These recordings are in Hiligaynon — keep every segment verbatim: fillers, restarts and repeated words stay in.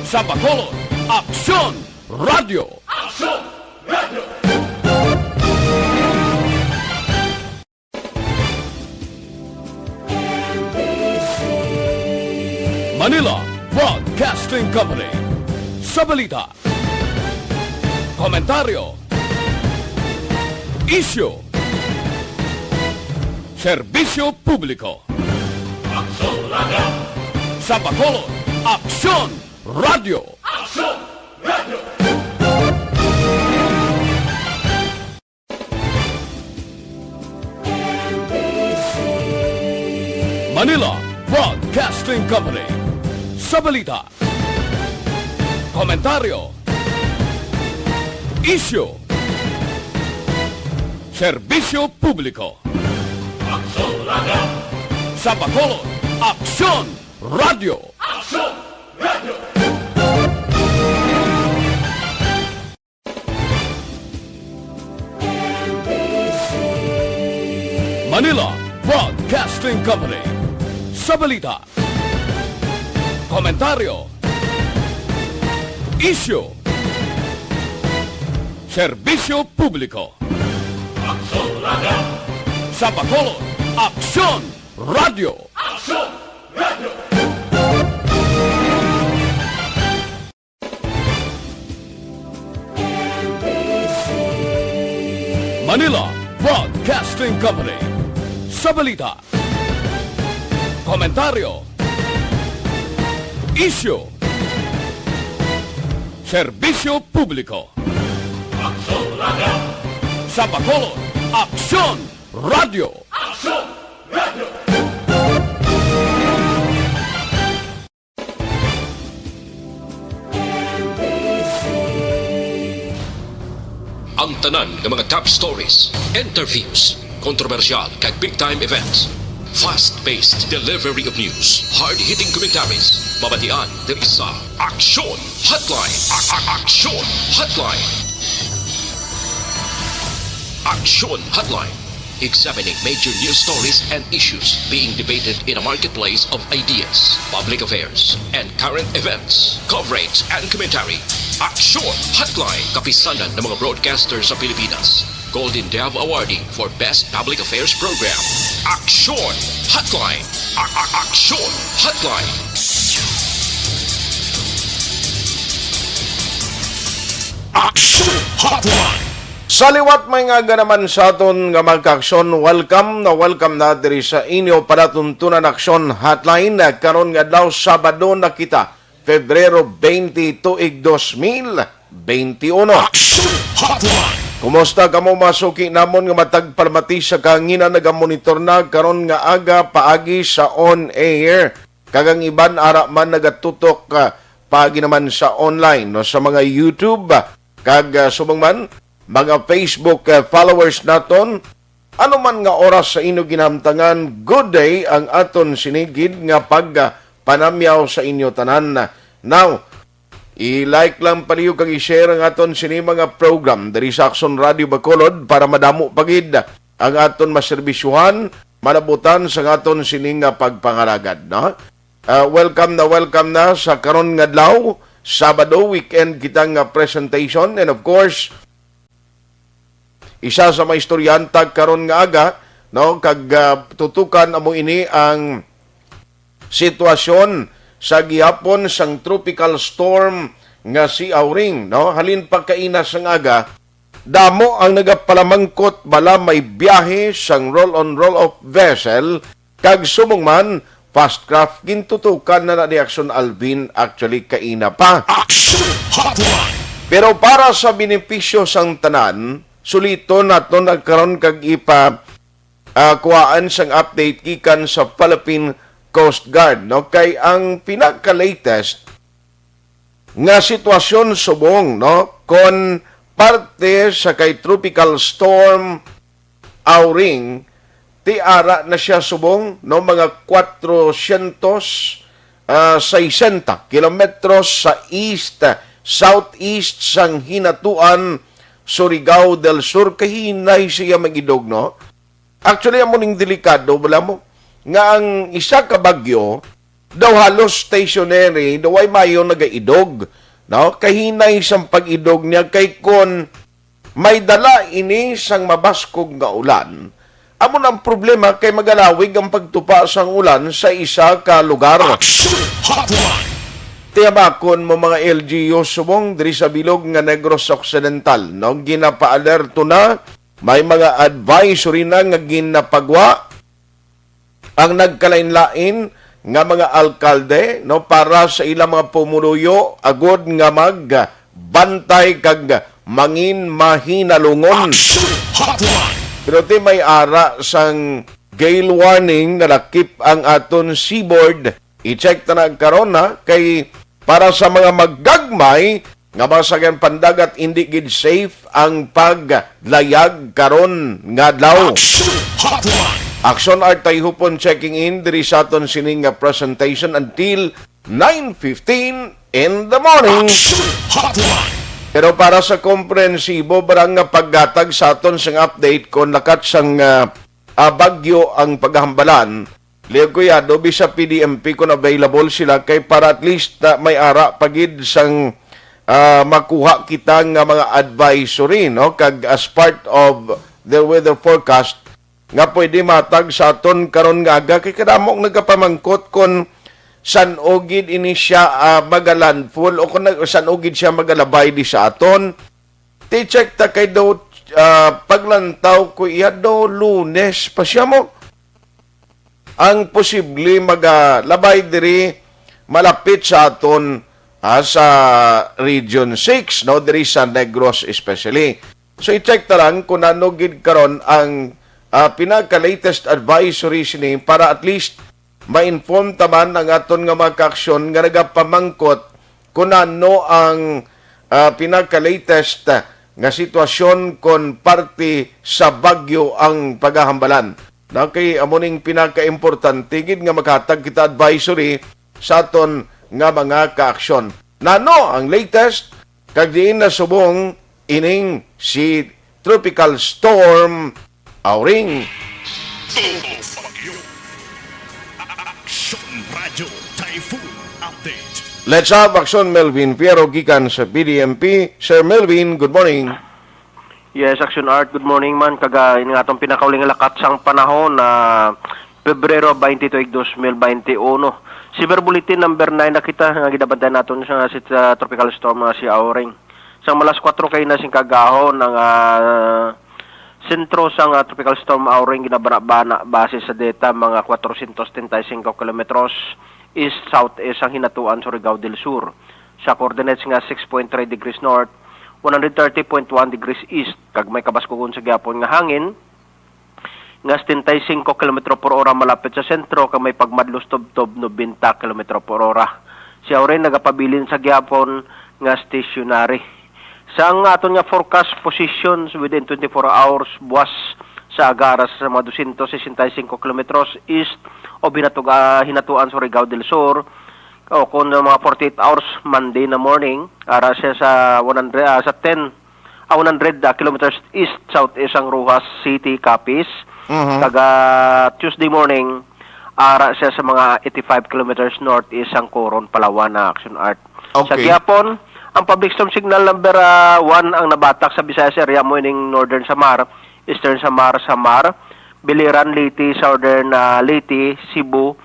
Sa Bacolod, Aksyon Radio. Aksyon Radio. Manila Broadcasting Company. Sa balita, komentaryo, isyu, serbisyo publiko. Aksyon Radio. Sa Bacolod, Aksyon Radio. Aksyon Radio. Manila Broadcasting Company. Sa balita, komentaryo, isyu, serbisyo publiko. Aksyon Radio. Sa Bacolod, Aksyon Radio. Aksyon Radio. Manila Broadcasting Company. Sa balita, komentaryo, isyu, serbisyo publiko. Aksyon Radio. Sa Bacolod, Aksyon Radio. Aksyon Radio. Manila Broadcasting Company. Sa balita, komentaryo, isyu, serbisyo publiko. Aksyon Radio. Sa Bacolod, Aksyon Radio. Aksyon Radio. Ang tanan nga mga top stories, interviews, kontrobersyal kag big time events, fast-paced delivery of news, hard-hitting commentaries, mabatian diri sa Aksyon Hotline. A- a- Aksyon Hotline. Aksyon Hotline. Examining major news stories and issues being debated in a marketplace of ideas, public affairs, and current events. Coverage and commentary. Aksyon Hotline. Kapisanan ng mga broadcaster sa Pilipinas. Golden Dove Awardee for Best Public Affairs Program. Aksyon Hotline. A- a- Aksyon Hotline. Aksyon Hotline. Sa liwat, may nga aga naman sa aton nga mga kaaksyon, welcome na welcome na diri sa inyo palatuntunan Aksyon Hotline. Karon nga adlaw, Sabado na kita, Febrero twenty, tuig dos mil twenty-uno. Aksyon Hotline. Kumusta kamo, mga suki namon nga matag palamati sa kahanginan, nagamonitor na karon nga aga paagi sa on air? Kag ang iban ara man nagatutok, ah, paagi naman sa online, no, sa mga YouTube, ah, kag, ah, subong man, mga Facebook, ah, followers naton. Ano man nga oras sa inyo ginhamtangan, good day ang aton sinigid nga pag, ah, panamyaw sa inyo tanan. Now, i-like lang paliyo kag i-share ang aton sini mga program diri sa Aksyon Radio Bacolod para madamo pa gid ang aton maserbisyuhan, malabutan sa aton sini nga pagpangalagad, no? Ah, welcome na welcome na sa karon nga adlaw, Sabado, weekend kita nga presentation, and of course, isa sa mga istoryanta karon nga aga, no, kag, ah, tutukan amo ini ang sitwasyon sa gihapon sang tropical storm nga si Auring, no? Halin pa kaina sang aga, damo ang nagapalamangkot bala may biyahe sang roll-on roll-off vessel, kag subong man, fast craft, gintutukan na na ni Aksyon Alvin, actually, kaina pa. Aksyon Hotline. Pero para sa benepisyo sang tanan, suliton naton ang karon kag ipa, ah, kuhaan sang update gikan sa Philippine Coast Guard, no? Kay ang pinaka-latest nga sitwasyon subong, no, kon parte sa kay Tropical Storm Auring, ti ara na siya subong, no, mga kwatro syentos, ah, sesenta kilometros sa east, southeast sang Hinatuan, Surigao del Sur. Kahinay siya, mga idog, no? Actually, amo ning delikado, bala mo, nga ang isa ka bagyo daw halos stationary, daw ay mayo nagaidog, no? Kahinay sang pag-idog niya kay kon may dala ini sang mabaskog nga ulan, amo na ang problema kay magalawig ang pagtupa sang ulan sa isa ka lugar. Action Hotline. Tiyamakon mo mga L G U subong diri sa bilog nga Negros Occidental, no? Ginapaalerto na, may mga advisory na nga ginapagwa ang nagkalain-lain nga mga alkalde, no, para sa ilang mga pumuluyo agod nga magbantay kag mangin mahinalungon. Action Hotline. Pero ti may ara sang gale warning nga lakip ang aton seaboard. I-check ta na karon, ha, kay para sa mga maggagmay nga mga sakyan pandagat, indi gid safe ang paglayag karon nga adlaw. Action Hotline. Action Art Tayhupon checking in diri sa aton sining nga presentation until nine fifteen in the morning. Action Hotline. Pero para sa komprehensibo barang nga paghatag sa aton sang update kon lakat sang, ah, ah, bagyo ang paghambalan, Leo Cuyado, bisa P D M P kung available sila kay para at least, ah, may ara pa gid sang, ah, makuha kita nga mga advisory, no? Kag as part of the weather forecast nga pwede matag sa aton karon nga aga, kay kadamo ang nagapamangkot kung san-o gid ini siya, ah, magalandfall o kung nag-, san-o gid siya magalabay di sa aton. Ti check ta kay daw, ah, paglantaw ko iya daw Lunes pa siya mo. Ang posible magalabay diri malapit sa aton, ah, sa Region six, no, diri sa Negros especially. So i-check ta lang kung ano gid karon ang, ah, pinaka-latest advisory sini para at least ma-inform ta man ang aton nga mga kaaksyon nga nagapamangkot kung ano ang, ah, pinaka-latest, ah, nga sitwasyon kon parte sa bagyo ang pagahambalan. Na kay amo ning pinaka-importante gid nga makahatag kita advisory sa aton nga mga kaaksyon. Nano ang latest? Kag diin na subong ining si Tropical Storm Auring. Action Radio Typhoon Update. Let's have Action Melvin Fierro gikan sa P D M P. Sir Melvin, good morning. Yes, Action Art, good morning man. Kag, ah, ini nga atong pinakauling lakat sang panahon na Pebrero twenty-two, dos mil twenty-one. Severe Bulletin number nine na kita nga ginabantayan naton sa, sa Tropical Storm nga si Auring. Sang malas kuwatro kay na sing kagahon ang, ah, sentro sang, ah, Tropical Storm Auring ginabanabana base sa data mga kwatro siyentos treinta y cinco kilometros east-southeast ang hinatuan Surigao del Sur. Sa coordinates nga six point three degrees north, one hundred thirty point one degrees east, kag may kabaskugon sa gihapon nga hangin nga setenta y cinco kilometro por hora malapit sa sentro kag may pagmadlos tubtob nobenta kilometro por hora. Si Auring nagapabilin sa gihapon nga stationary. Sa ang aton nga forecast positions within twenty-four hours, buwas sa aga ara sa mga dosyentos sesenta y cinco kilometros east of hinatug-, ah, hinatuan Surigao del Sur, o kung mga forty-eight hours, Monday na morning, ara siya sa one hundred, ah, sa ten, ah, one hundred, ah, kilometers east-southeast ang Roxas City, Capiz. Mhm. Kag, ah, Tuesday morning, ara siya sa mga eighty-five kilometers northeast ang Coron, Palawan, na Action Art. Sa Okay. gihapon, ang public storm signal number, ah, one ang nabatak sa Visayas area, mo ining Northern Samar, Eastern Samar, Samar, Biliran, Leyte, Southern, ah, Leyte, Cebu,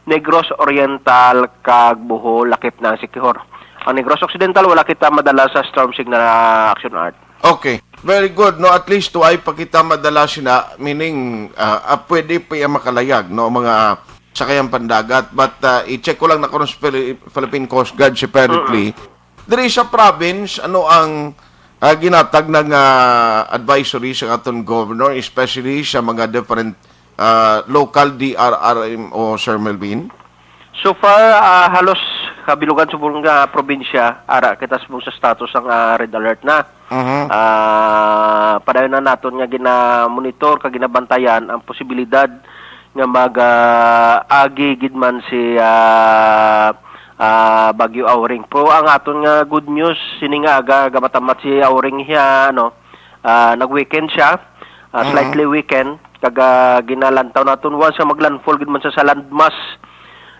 Negros Oriental, kag Bohol, lakip na ang Siquijor. Ang Negros Occidental, wala kita madala sa storm signal, ah, Action Art. Okay. Very good, no? At least, wa pa kita madala sina, meaning, ah, ah, pwede pa iya makalayag, no? Mga sakayang pandagat. But, ah, i-check ko lang na karon sa Phili-, Philippine Coast Guard separately. Mm-mm. Diri sa province, ano ang, ah, ginatag na nga advisory sa aton governor, especially sa mga different, ah, local D R R M O, Sir Melvin? So far, ah, halos kabilugan subong nga probinsya, ara kita subong sa status sang, ah, red alert na. Mhm. Ah, padayon na naton nga gina-monitor kag ginabantayan ang posibilidad nga mag, ah, agi gid man si, ah, ah, Bagyo Auring. Pero ang aton nga good news, sini nga aga, gamatamat si Auring siya, ano, ah, nag-weaken siya, ah, Mhm. slightly weaken, kag, ah, ginalantaw naton once nga maglandfall gid man sa, sa landmass,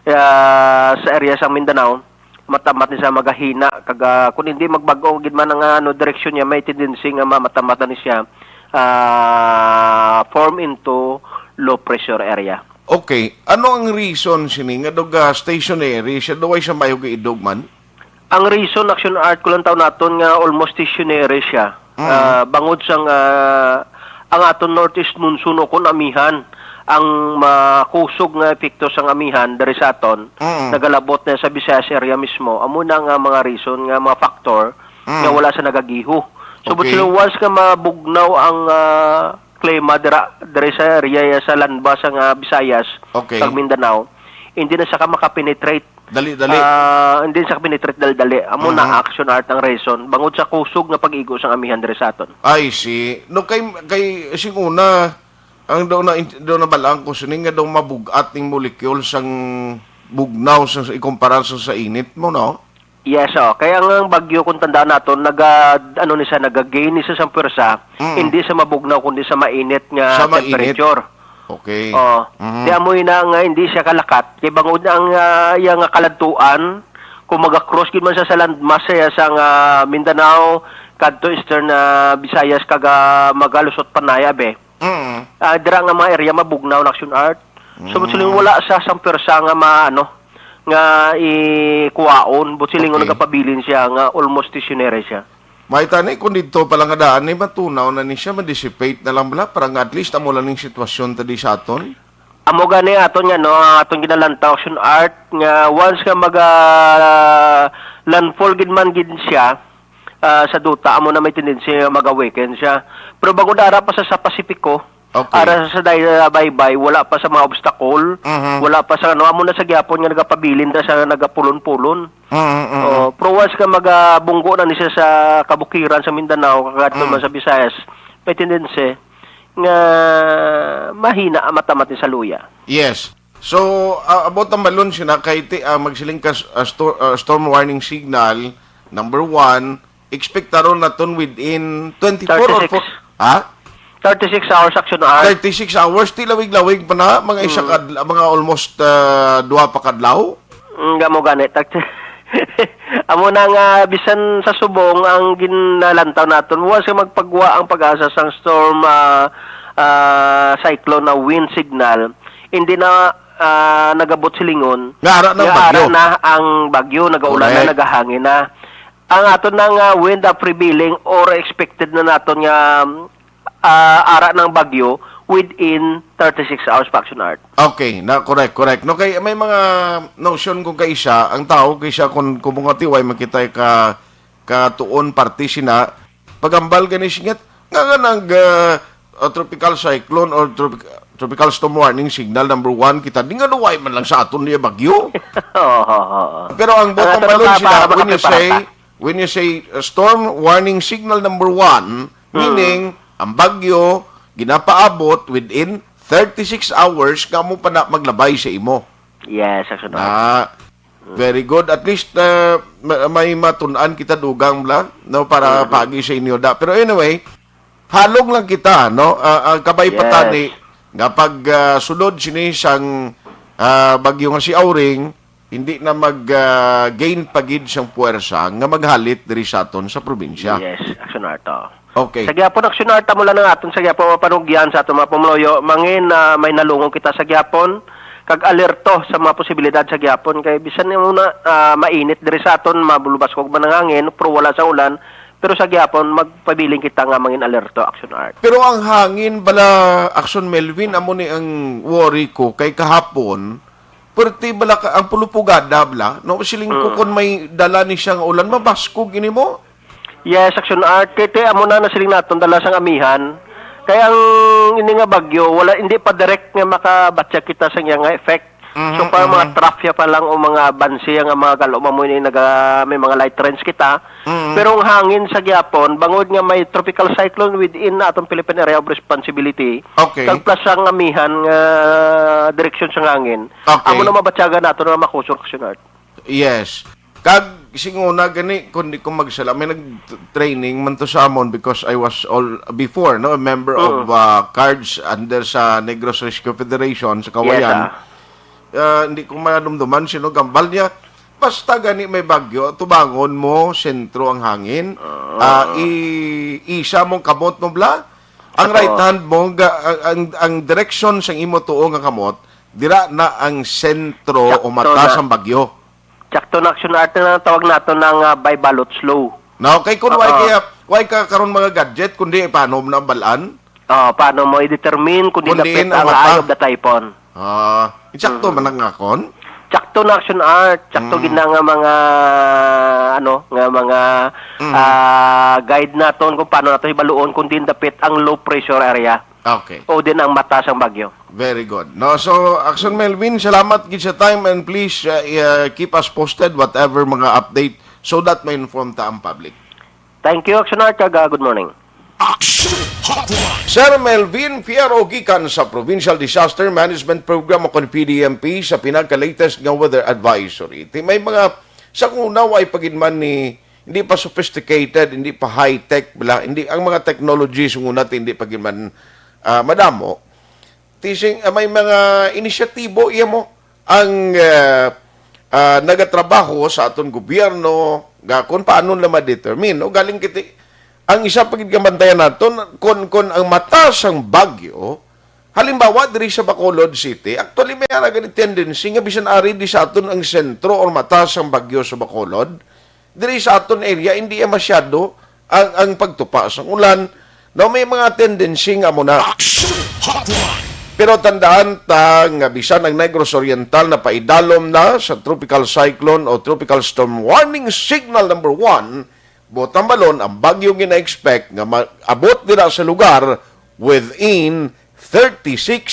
ah, sa area sang Mindanao, matamat ni siya magahina, kag, ah, kung hindi magbag-o gid man ang, ano, direksyon niya, may tendency nga ma-, matamat na ni siya, ah, form into low pressure area. Okay. Ano ang reason sini nga daw ga stationary siya, daw ay sa mayo gaidog man? Ang reason, Action Art, kulantaw naton nga almost stationary siya. Mm. Ah, bangod sang, ah, ang aton northeast monsoon o kun amihan, ang makusog nga epekto sang amihan diri sa aton, Mm. nagalabot na sa Visayas area mismo. Amo na nga mga reason, nga mga factor, Mm. nga wala sa nagagiho. So, but Okay. sila, once nga mabugnaw ang, ah, klima dira, diri sa area sa lanba sa nga Visayas, Okay. kag Mindanao, hindi na siya ka makapenetrate. Dali, dali. Ah, hindi siya ka-penetrate dali-dali. Amo na Mhm. Action Art ang reason. Bangod sa kusog nga pag-igo sang amihan diri sa aton. I see. No, kay, kay sing una, ang daw na, daw nabalaan ko sini nga daw mabug-at ning molecule sang bugnaw sa, sa ikumpara sa, sa init mo, no? Yes, oh. Kaya nga ang bagyo, kung tandaan naton, naga, ano ni siya, naga-gain ni siya sa pwersa, Mm. hindi sa mabugnaw, kundi sa mainit nga Sa mainit. temperature. Okay. Oh, Mhm. di amoy na nga hindi siya kalakat. Kay bangod na ang, ah, iya nga kaladtuan, kung maga-cross gid man siya sa landmass siya sa nga Mindanao, kadto Eastern, ah, Visayas, kag, ah, magalusot pa na, abi. Mm. Ah, dira nga mga area mabugnaw na Action Art. So, Mm. siling wala sa sang pwersa nga ma-, ano, nga ikuwaon, but siling Okay. nagapabilin siya nga almost stationary siya. May tani kung dito pa lang nga daan, eh, matunaw na ni siya, ma-dissipate na lang bala, para nga at least amo lang ning sitwasyon ta di sa aton. Amo gani aton nga, no, ang aton ginalantaw, Action Art, nga once nga maga, ah, landfall gid man gid siya, ah, sa duta, amo na may tendency nga maga-weaken siya. Pero bangod ara pa sa, sa Pasipiko, Okay. ara sa day-, ah, baybay, wala pa sa mga obstacle, Mhm. wala pa sa ano, amo na sa gihapon nga nagapabilin na sa nagapulon-pulon. Mhm, mhm. Oh, pero once nga magabunggo na ni siya sa kabukiran sa Mindanao, kag adto Mm. man sa Visayas, may tendency nga mahina ang matamat ni sa luya. Yes. So, ah, about ang balon sina kay ti-, ah, magsiling ka s-, ah, stor-, ah, storm warning signal number one, expect taron naton within twenty-four or Thirty-six. four, ha? Thirty-six hours, Action Art. Thirty-six hours, ti lawig-lawig pa na, mga isa Mm. kadla-, mga almost, ah, duha pa kadlaw. Mm, nga mo gani. Tak-, amo na nga, bisan sa subong ang ginalantaw naton, wa siya magpagwa ang pag-asa sang storm, ah, ah, cyclone na wind signal. Hindi na, ah, nagabot silingon. Nga ara na ang Nga ara bagyo. na ang bagyo, nagaulan na, Correct. nagahangin na. Ang aton na nga wind ang prevailing or expected na naton nga, ah, ara ng bagyo within thirty-six hours pa, Action Art. Okay, na, correct, correct. No, kay may mga notion kung kaisa, ang tao, kaisa kung, kung mga tiway, makita ka, katuon parte sina, pagambal gani singat, nga nga nag, ah, ah, tropical cyclone or tropic-, tropical storm warning signal number one, kita, di nga duway man lang sa aton niya bagyo. Oo, oo, oo. Pero ang Ang bottom aton line pa, sila, para when you makapipara say, ka. when you say, uh, storm warning signal number one, Mm. meaning, ang bagyo, ginapaabot within thirty-six hours, nga mo pa na maglabay sa imo. Yes, Action Art. Na, very good. At least, uh, ma-, may matun-an kita dugang bla, no, para Mm-hmm. pagi sa inyo da. Pero anyway, halong lang kita, no? Ah, ang kabay pa Yes. tani nga pag, ah, sulod sini sang, ah, bagyo nga si Auring, hindi na mag, ah, gain pa gid sang puwersa nga maghalit diri sa aton sa probinsya. Yes, Action Art, oh. Okay. Sa gihapon, Action Art, amo lang ang aton sa gihapon mapanugyan sa aton mga pumuluyo. Mangin, ah, may nalungo kita sa gihapon, kag alerto sa mga posibilidad sa gihapon. Kay bisan yung na, ah, mainit diri sa aton, mabulbaskog man ang hangin, pero wala sa ulan, pero sa gihapon, magpabiling kita nga mangin alerto, Action Art. Pero ang hangin bala, Action Melvin, amo ni ang worry ko. Kay kahapon, perti bala ka, ang pulupugada bala, no? Siling ko Mm. kung may dala ni siya nga ulan, mabaskog ini mo? Yes, Action Art. Kay te, amo na nasiling naton, dala sang amihan. Kaya ang ini nga bagyo, wala, hindi pa direct nga makabatya kita sa iya nga effect. Mhm, So, para mga mhm. trough ya pa lang o mga bansi nga mga galo, mamoy ni naga, may mga light trends kita. Mhm. Pero ang hangin sa gihapon, bangod nga may tropical cyclone within na atong Philippine Area of Responsibility, Okay. kag plus ang amihan nga direksyon sa hangin, Okay. amo na mabatyagan nato na makusog, Action Art. Yes. Kag singuna gani, kung di ko magsala, may nag-training man to sa amon because I was all, before, no, a member of, Mm. uh, CARDS under sa Negros Rescue Federation sa Kawayan. Yes, ah. ah, hindi ko madumduman sino gambal niya. Basta gani may bagyo, tubangon mo, sentro ang hangin. Ah, i-, isa mong kamot mo, bla? Ang Ato. Right hand mo, ga-, ang, ang, ang direksyon sang imo tuo nga kamot, dira na ang sentro o Sakto mata na. Sang bagyo. Sakto na, Action Art, na tawag nato ng, ah, by ballot slow. Na, okay, kung why Oo. Kaya, why ka karon mga gadget, kundi paano mo na balaan? Oh, paano mo i-determine kung Kung diin dapit ang ang mata. Eye of the typhoon? Ah, insakto Mm. man ang akon? Sakto na, Action Art, sakto Mm. gid na nga mga, ano, nga mga, Mm. ah, guide naton kung paano nato hibaluon kung diin dapit ang low pressure area Okay. O din ang mata sang bagyo. Very good. No, so, Action Melvin, salamat gid sa time and please, uh, uh, keep us posted whatever mga update so that ma-inform ta ang public. Thank you, Action Art, kag, uh, good morning. Action Hotline. Sir Melvin Fierro gikan sa Provincial Disaster Management Program o kon P D M P sa pinaka-latest nga weather advisory. Ti may mga, sa una, way pa gid man ni, hindi pa sophisticated, hindi pa high-tech, bala, hindi, ang mga technologies nga una, ti hindi pa gid man, ah, madamo. Ti sing, ah, may mga inisyatibo iya mo ang, ah, ah, nagatrabaho sa aton gobyerno nga kung paano na ma-determine, no? Galing kiti, ang isa pa gid ka bantayan naton, kon, kon ang mata sang bagyo, halimbawa, diri sa Bacolod City, actually, may ara gani tendency nga bisan ari di sa aton ang sentro or mata sang bagyo sa Bacolod, diri sa aton area, hindi ya masyado ang, ang pagtupa sang ulan. No, may mga tendency nga mo na. Action Hotline. Pero tandaan ta nga bisan ang Negros Oriental napaidalom na sa tropical cyclone o tropical storm warning signal number one, buot hambalon ang bagyo gina-expect nga maabot dira sa lugar within thirty-six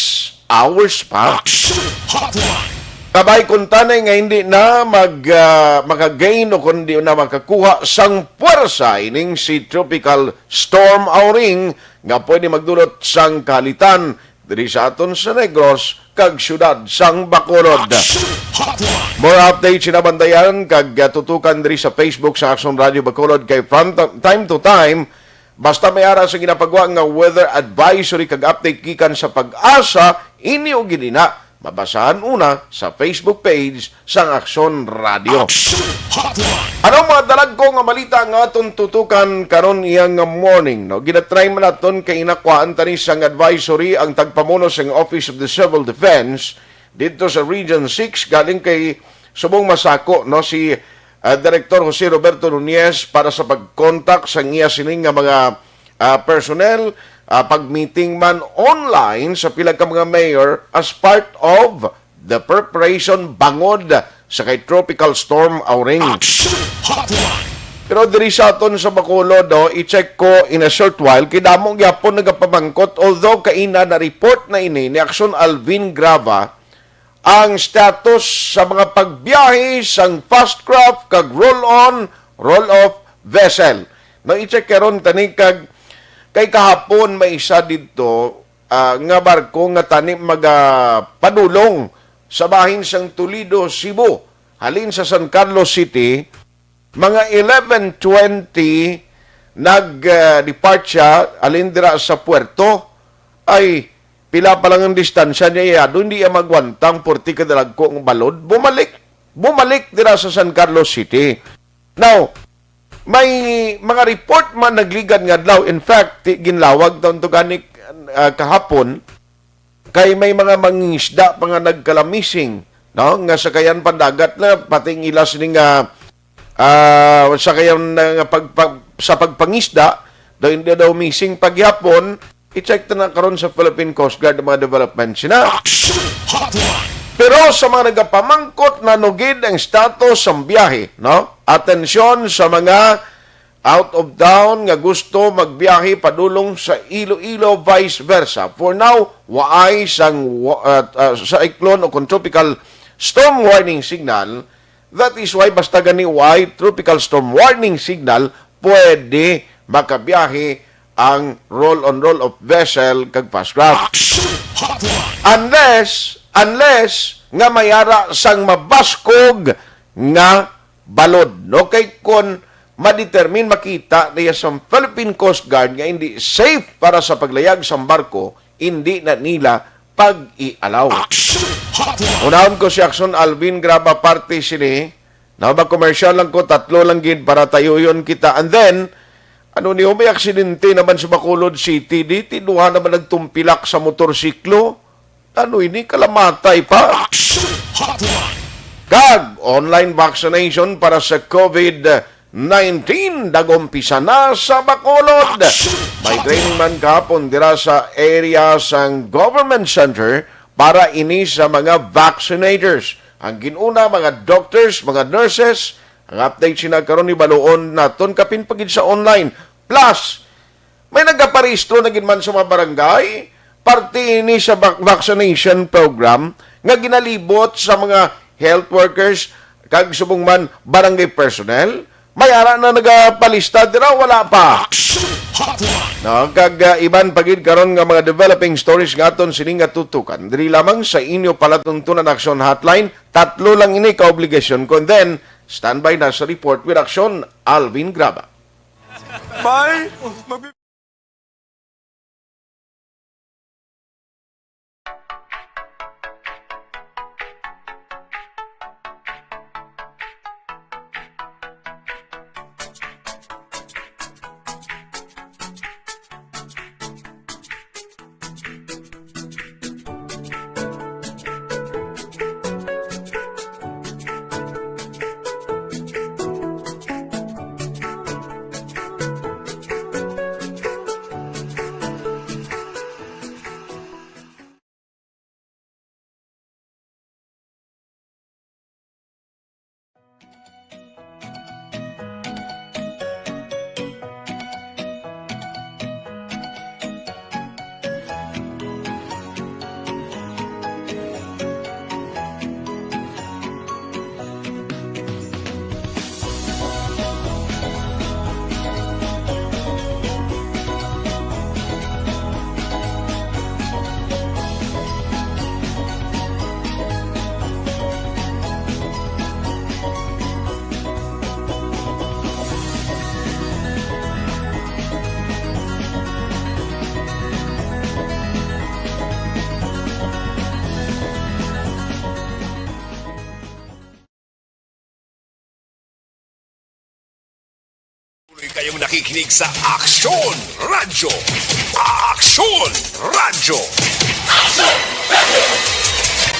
hours pa. Action Hotline. Kabay kuntanay nga hindi na mag, ah, makagain o kundi na makakuha sang puwersa ining si Tropical Storm Auring nga pwede magdulot sang kalitan diri sa aton sa Negros kag siyudad sang Bacolod. Action Hotline. More updates sinabantayan kag, ah, tutukan diri sa Facebook sa Action Radio Bacolod kay from t-, time to time, basta may ara sa ginapagwa nga weather advisory kag update gikan sa PAGASA, inyo gid ina mabasahan una sa Facebook page sang Aksyon Radio. Action Hotline. Anong mga dalagko nga balita nga aton tutukan karon iya nga morning, no? Ginatry man naton kay inakuhaan tani sang advisory ang tagpamuno sang Office of the Civil Defense didto sa Region six, galing kay subong masako, no, si, ah, Director Jose Roberto Nunez para sa pag-contact sang iya sining nga mga, ah, personnel, ah, pag-meeting man online sa pila ka mga mayor as part of the preparation bangod sa kay Tropical Storm Auring. Action Hotline. Pero diri sa aton sa Bacolod, no, i-check ko in a short while, kay damo gyapon nagapamangkot, although kaina na-report na ini ni Action Alvin Grava, ang status sa mga pagbiyahe sang fast craft kag roll-on, roll-off vessel. No, i-check karon tani kag kay kahapon may isa didto, ah, nga barko nga tani magapadulong sa bahin sang Toledo, Cebu, halin sa San Carlos City, mga eleven twenty nag, ah, depart siya halin dira sa puerto. Ay, pila pa lang ang distansya niya, iya, doon di iya magwantang forty ka dalagko ang balod. Bumalik, bumalik dira sa San Carlos City. Now, may mga report man nagligad nga adlaw. In fact, ti-, ginlawag taon to gani, ah, kahapon, kay may mga mangingisda pa nga nagkalamising, no? Nga sakayan pandagat na, pati ang ila sini nga, ah, sakayan na nga pag-, pag-, sa pagpangisda, daw hindi daw missing pagyapon, i-check ta na karon sa Philippine Coast Guard ang mga development sina. Action Hotline. Pero sa mga nagapamangkot, nanugid ang status sang biyahe, no? Atensyon sa mga out of town nga gusto magbiyahe padulong sa Iloilo, vice versa. For now, waay sang wa-, uh, uh, sa cyclone o kung tropical storm warning signal. That is why basta gani waay tropical storm warning signal, pwede makabiyahe ang roll-on roll-off vessel kag fast craft. Action Hotline. Unless, unless nga may ara sang mabaskog nga balod, no? Kay kon ma-determine, makita niya sa Philippine Coast Guard nga hindi safe para sa paglayag sa barko, hindi na nila pag-ialaw. Action Hotline. Unahon ko si Action Alvin Graba parte sini. Na ba, commercial lang ko, tatlo lang gid para tayuyon kita. And then, ano ni, may aksidente naman sa Bacolod City, di ti duha naman nagtumpilak sa motorsiklo. Ano ini, kalamatay pa? Action Hotline. Kag online vaccination para sa COVID nineteen, nag-umpisa na sa Bacolod. May training man kahapon dira sa area sang Government Center para ini sa mga vaccinators. Ang ginuna, mga doctors, mga nurses, ang update sina karon ni baluon naton kapin pa gid sa online. Plus, may nagaparehistro na gid man sa mga barangay, parte ini sa vac-, vaccination program nga ginalibot sa mga health workers kag subong man barangay personnel. May ara na nagapalista dira, wala pa. Action Hotline. No, kag, ah, iban pa gid karon nga mga developing stories nga aton sini nga tutukan diri lamang sa inyo palatuntunan Action Hotline. Tatlo lang ini ka obligasyon ko. And then, standby na sa report with Action, Alvin Graba. Bye. Magbi- Tuloy kayong nakikinig sa Aksyon Radyo. Aksyon Radyo.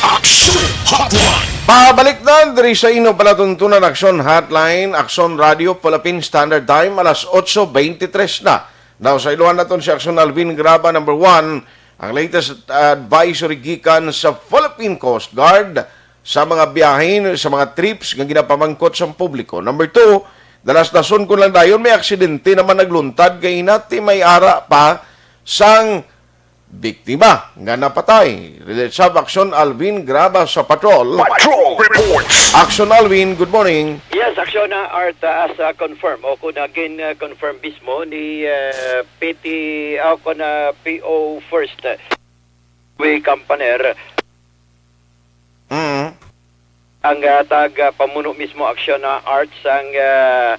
Aksyon Hotline. Pabalik na diri sa inyo palatuntunan, Aksyon Hotline, Aksyon Radio, Philippine Standard Time, alas otso beintitres na. Now, sa iluhan naton si Aksyon Alvin Graba, number one, ang latest advisory gikan sa Philippine Coast Guard sa mga biyahe, sa mga trips nga ginapamangkot sa publiko. Number two, dalas-dason ko lang dayon, may aksidente naman nagluntad kay hinati may ara pa sang biktima nga napatay. Relate sa Aksyon Alvin Graba sa Patrol. Patrol Reports. Aksyon Alvin, good morning. Yes, Aksyon, ah, Art, ah, as, ah, confirm o kung naging, ah, confirm mismo ni, ah, P T, ah, kung, ah, P O First, ah, Louie Campaner. Mm. Ang, ah, tag, ah, pamuno mismo, Aksyon, ah, Art, sang, ah,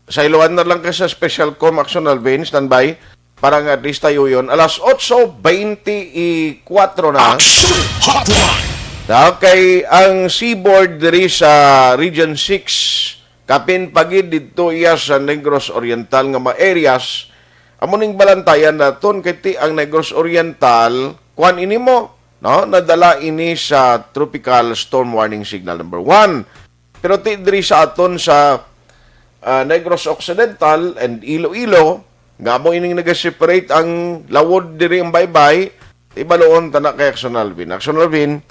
Sa iluan na lang ka sa Special Com Action Alvin, standby. Para nga at least tayo yun. Alas otso beintikwatro na. Action Hotline. Na, kay ang seaboard diri sa Region six, kapin pa gid didto iya sa Negros Oriental nga mga areas, amo ning balantayan naton kay ti ang Negros Oriental, kuan ini mo, no? Nadala ini sa Tropical Storm Warning Signal number one. Pero ti diri sa aton sa, ah, Negros Occidental and Iloilo, nga amo ining nagaseparate ang lawod diri ang baybay, ibaluon ta na kay Action Alvin. Action Alvin.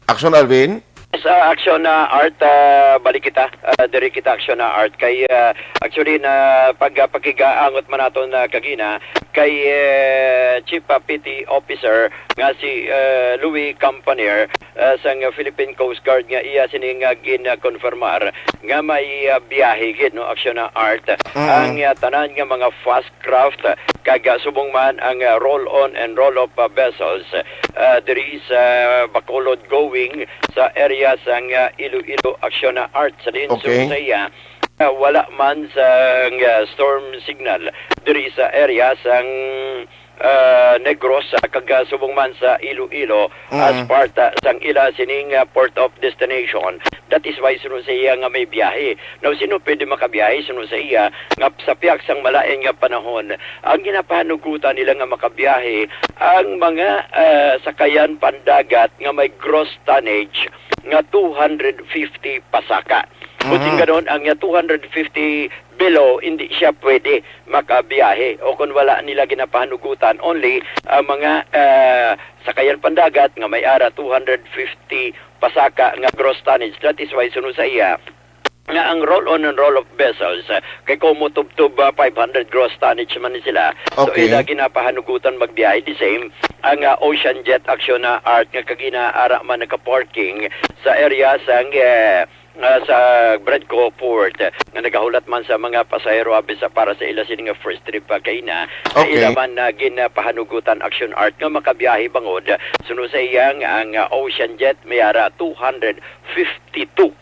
Action Alvin. Sa Action, ah, Art, ah, balik kita, ah, diri kita Action, ah, Art. Kay, ah, actually, na pag, ah, pakigaangot man naton na kagina, kay, eh, Chief, ah, Petty Officer nga si, eh, Louis Campaner, eh, sang Philippine Coast Guard nga iya sini nga gin-, ah, konfirmar nga may, ah, biyahe gid, no, Action na Art. Mm. Ang, ah, tanan nga mga fast craft, ah, kag, ah, subong man ang, ah, roll-on and roll-off, ah, vessels, ah, diri sa Bacolod going sa area sang, ah, Iloilo, Action na Art. Sa din Okay. sa iya, ah, wala man sang, ah, storm signal diri sa area sang, ah, Negros, ah, kag, ah, subong man sa Iloilo as Mm. part, ah, sang ila sining, ah, port of destination. That is why suno sa iya nga may biyahe. Now, sino pwede makabiyahe suno sa iya nga sa pihak sang malain nga panahon? Ang ginapahanugutan nila nga makabiyahe ang mga, ah, sakayan pandagat nga may gross tonnage nga two hundred fifty pasaka. Buting Mhm. ganon, ang, ah, two hundred fifty below, hindi siya pwede makabiyahe. O kung wala nila ginapahanugutan, only ang mga, ah, sakayan pandagat nga may ara two hundred fifty pasaka nga gross tonnage. That is why suno sa iya nga ang roll-on and roll-off vessels, ah, kay kung mutubtob, ah, five hundred gross tonnage man ni sila. So, Okay. ila ginapahanugutan magbiyahe. The same, ang, ah, Ocean Jet Action na Art nga kagina ara man naka-parking sa area sang, eh, ah, sa Bredco Port, eh, nga nagahulat man sa mga pasahero abi sa para sa ila sini nga first trip pa kay na, na Okay. ila man na ginapahanugutan Action Art nga makabiyahe bangod suno sa iyang ang, ah, Ocean Jet may ara two hundred fifty-two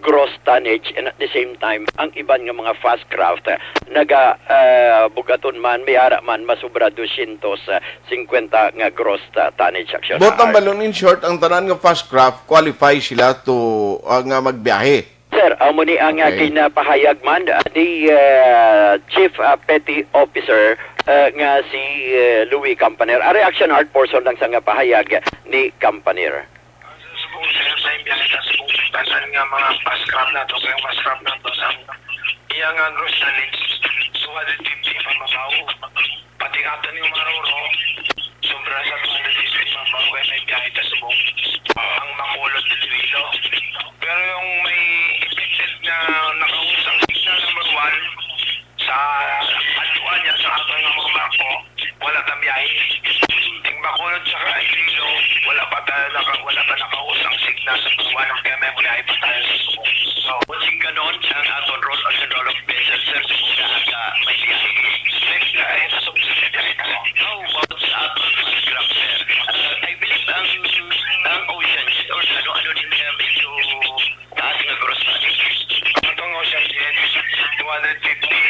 gross tonnage, and at the same time ang iban nga mga fast craft, eh, naga, ah, bugaton man, may ara man masubra dosyentos singkwenta nga gross, ah, tonnage Action Bottom Art. Balon, in short, ang tanan nga fast craft qualify sila to, ah, nga magbiyahe. Sir, amo ni ang, ah, Okay. ginapahayag man, ah, ni, ah, Chief, ah, Petty Officer, ah, nga si, ah, Louis Campaner. Ari Action Art portion lang sa nga pahayag ni Campaner. Subong, sir, sa imbiyahe sa subong, tanan nga mga fast craft nato, kay ang fast craft nato sa iya nga gross tonnage, two hundred fifty pa mabaw. Pati ato ni Maroro, sobra sa two hundred fifty pa mabaw, kay may biyahe ta subong. Ang Bacolod, Iloilo. Pero yung may affected na nakausang signal number one, sa adtuan niya sa aton nga mga barko, wala ta biyahe. Ting Bacolod sa Iloilo, wala pa ta naka-, wala pa nakausang signal sa buwan, kaya may biyahe pa tayo sa Subo. So, kung sing ganon, ang aton roll on and roll off vessel, sir, sa mga aga, may biyahe. Next, uh, sa Subo, sa biyahe na. How about sa aton fast craft, sir? Uh, I believe ang, ang Ocean Jet or ano, ano din, uh, medyo taas nga gross value. Ang atong Ocean Jet, two hundred fifty.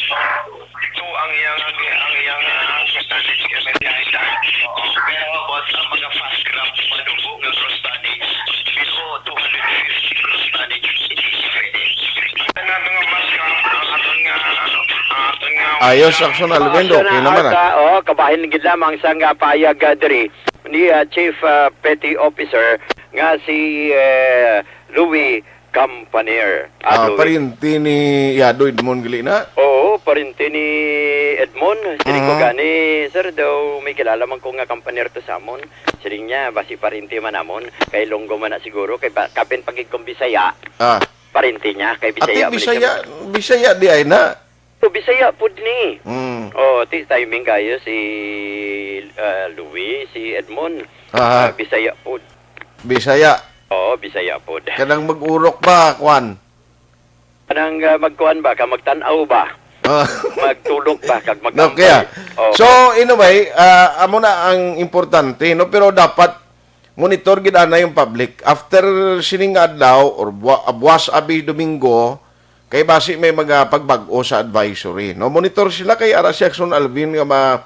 Ito ang iyang, ang, ang iyang, ah, percentage kay may biyahe ta. Oo. Pero about ang mga fast craft, manubo nga gross tonnage, below two hundred fifty gross tonnage, hindi siya pwede. Ang aton nga fast craft, ang aton nga, ang aton nga Ayos, Action Alvin, Action okay naman, Art, ah. ah, oh, kabahin gid lamang sa nga payag, ah, diri ni, ah, Chief, ah, Petty Officer nga si, eh, Louis Campaner. Ah, Ah, Louis. Parinti ni Yado Edmond gali na? Oo, parinti ni Edmond. Siling ko Mhm. gani, sir, daw may kilala man ko nga Campaner to sa amon. Siling niya, basi parinti man namon. Kay Ilonggo man na siguro, kay ba, kapin pagid kong Bisaya, Ah. parinti niya, kay Bisaya Ati man Bisaya, siya. Bisaya di ay na? O, Bisaya pud ni. Mm. Oh, ti timing kayo si, ah, Louis, si Edmond. Aha. Ah, Bisaya pud. Bisaya. Oo, Bisaya pud. Kanang mag-urok ba, kwan? Kanang, ah, magkuan ba, ka magtan-aw ba? Ah. Magtulog ba, kag No, magtambay? kaya. Oo. So, in a way, ah, amo na ang importante, no? Pero dapat monitor gid ana yung public. After sining adlaw or bua-, buwas abi Domingo, kay basi may mga pagbag-o sa advisory, no? Monitor sila kay ara si Action Alvin nga ma-,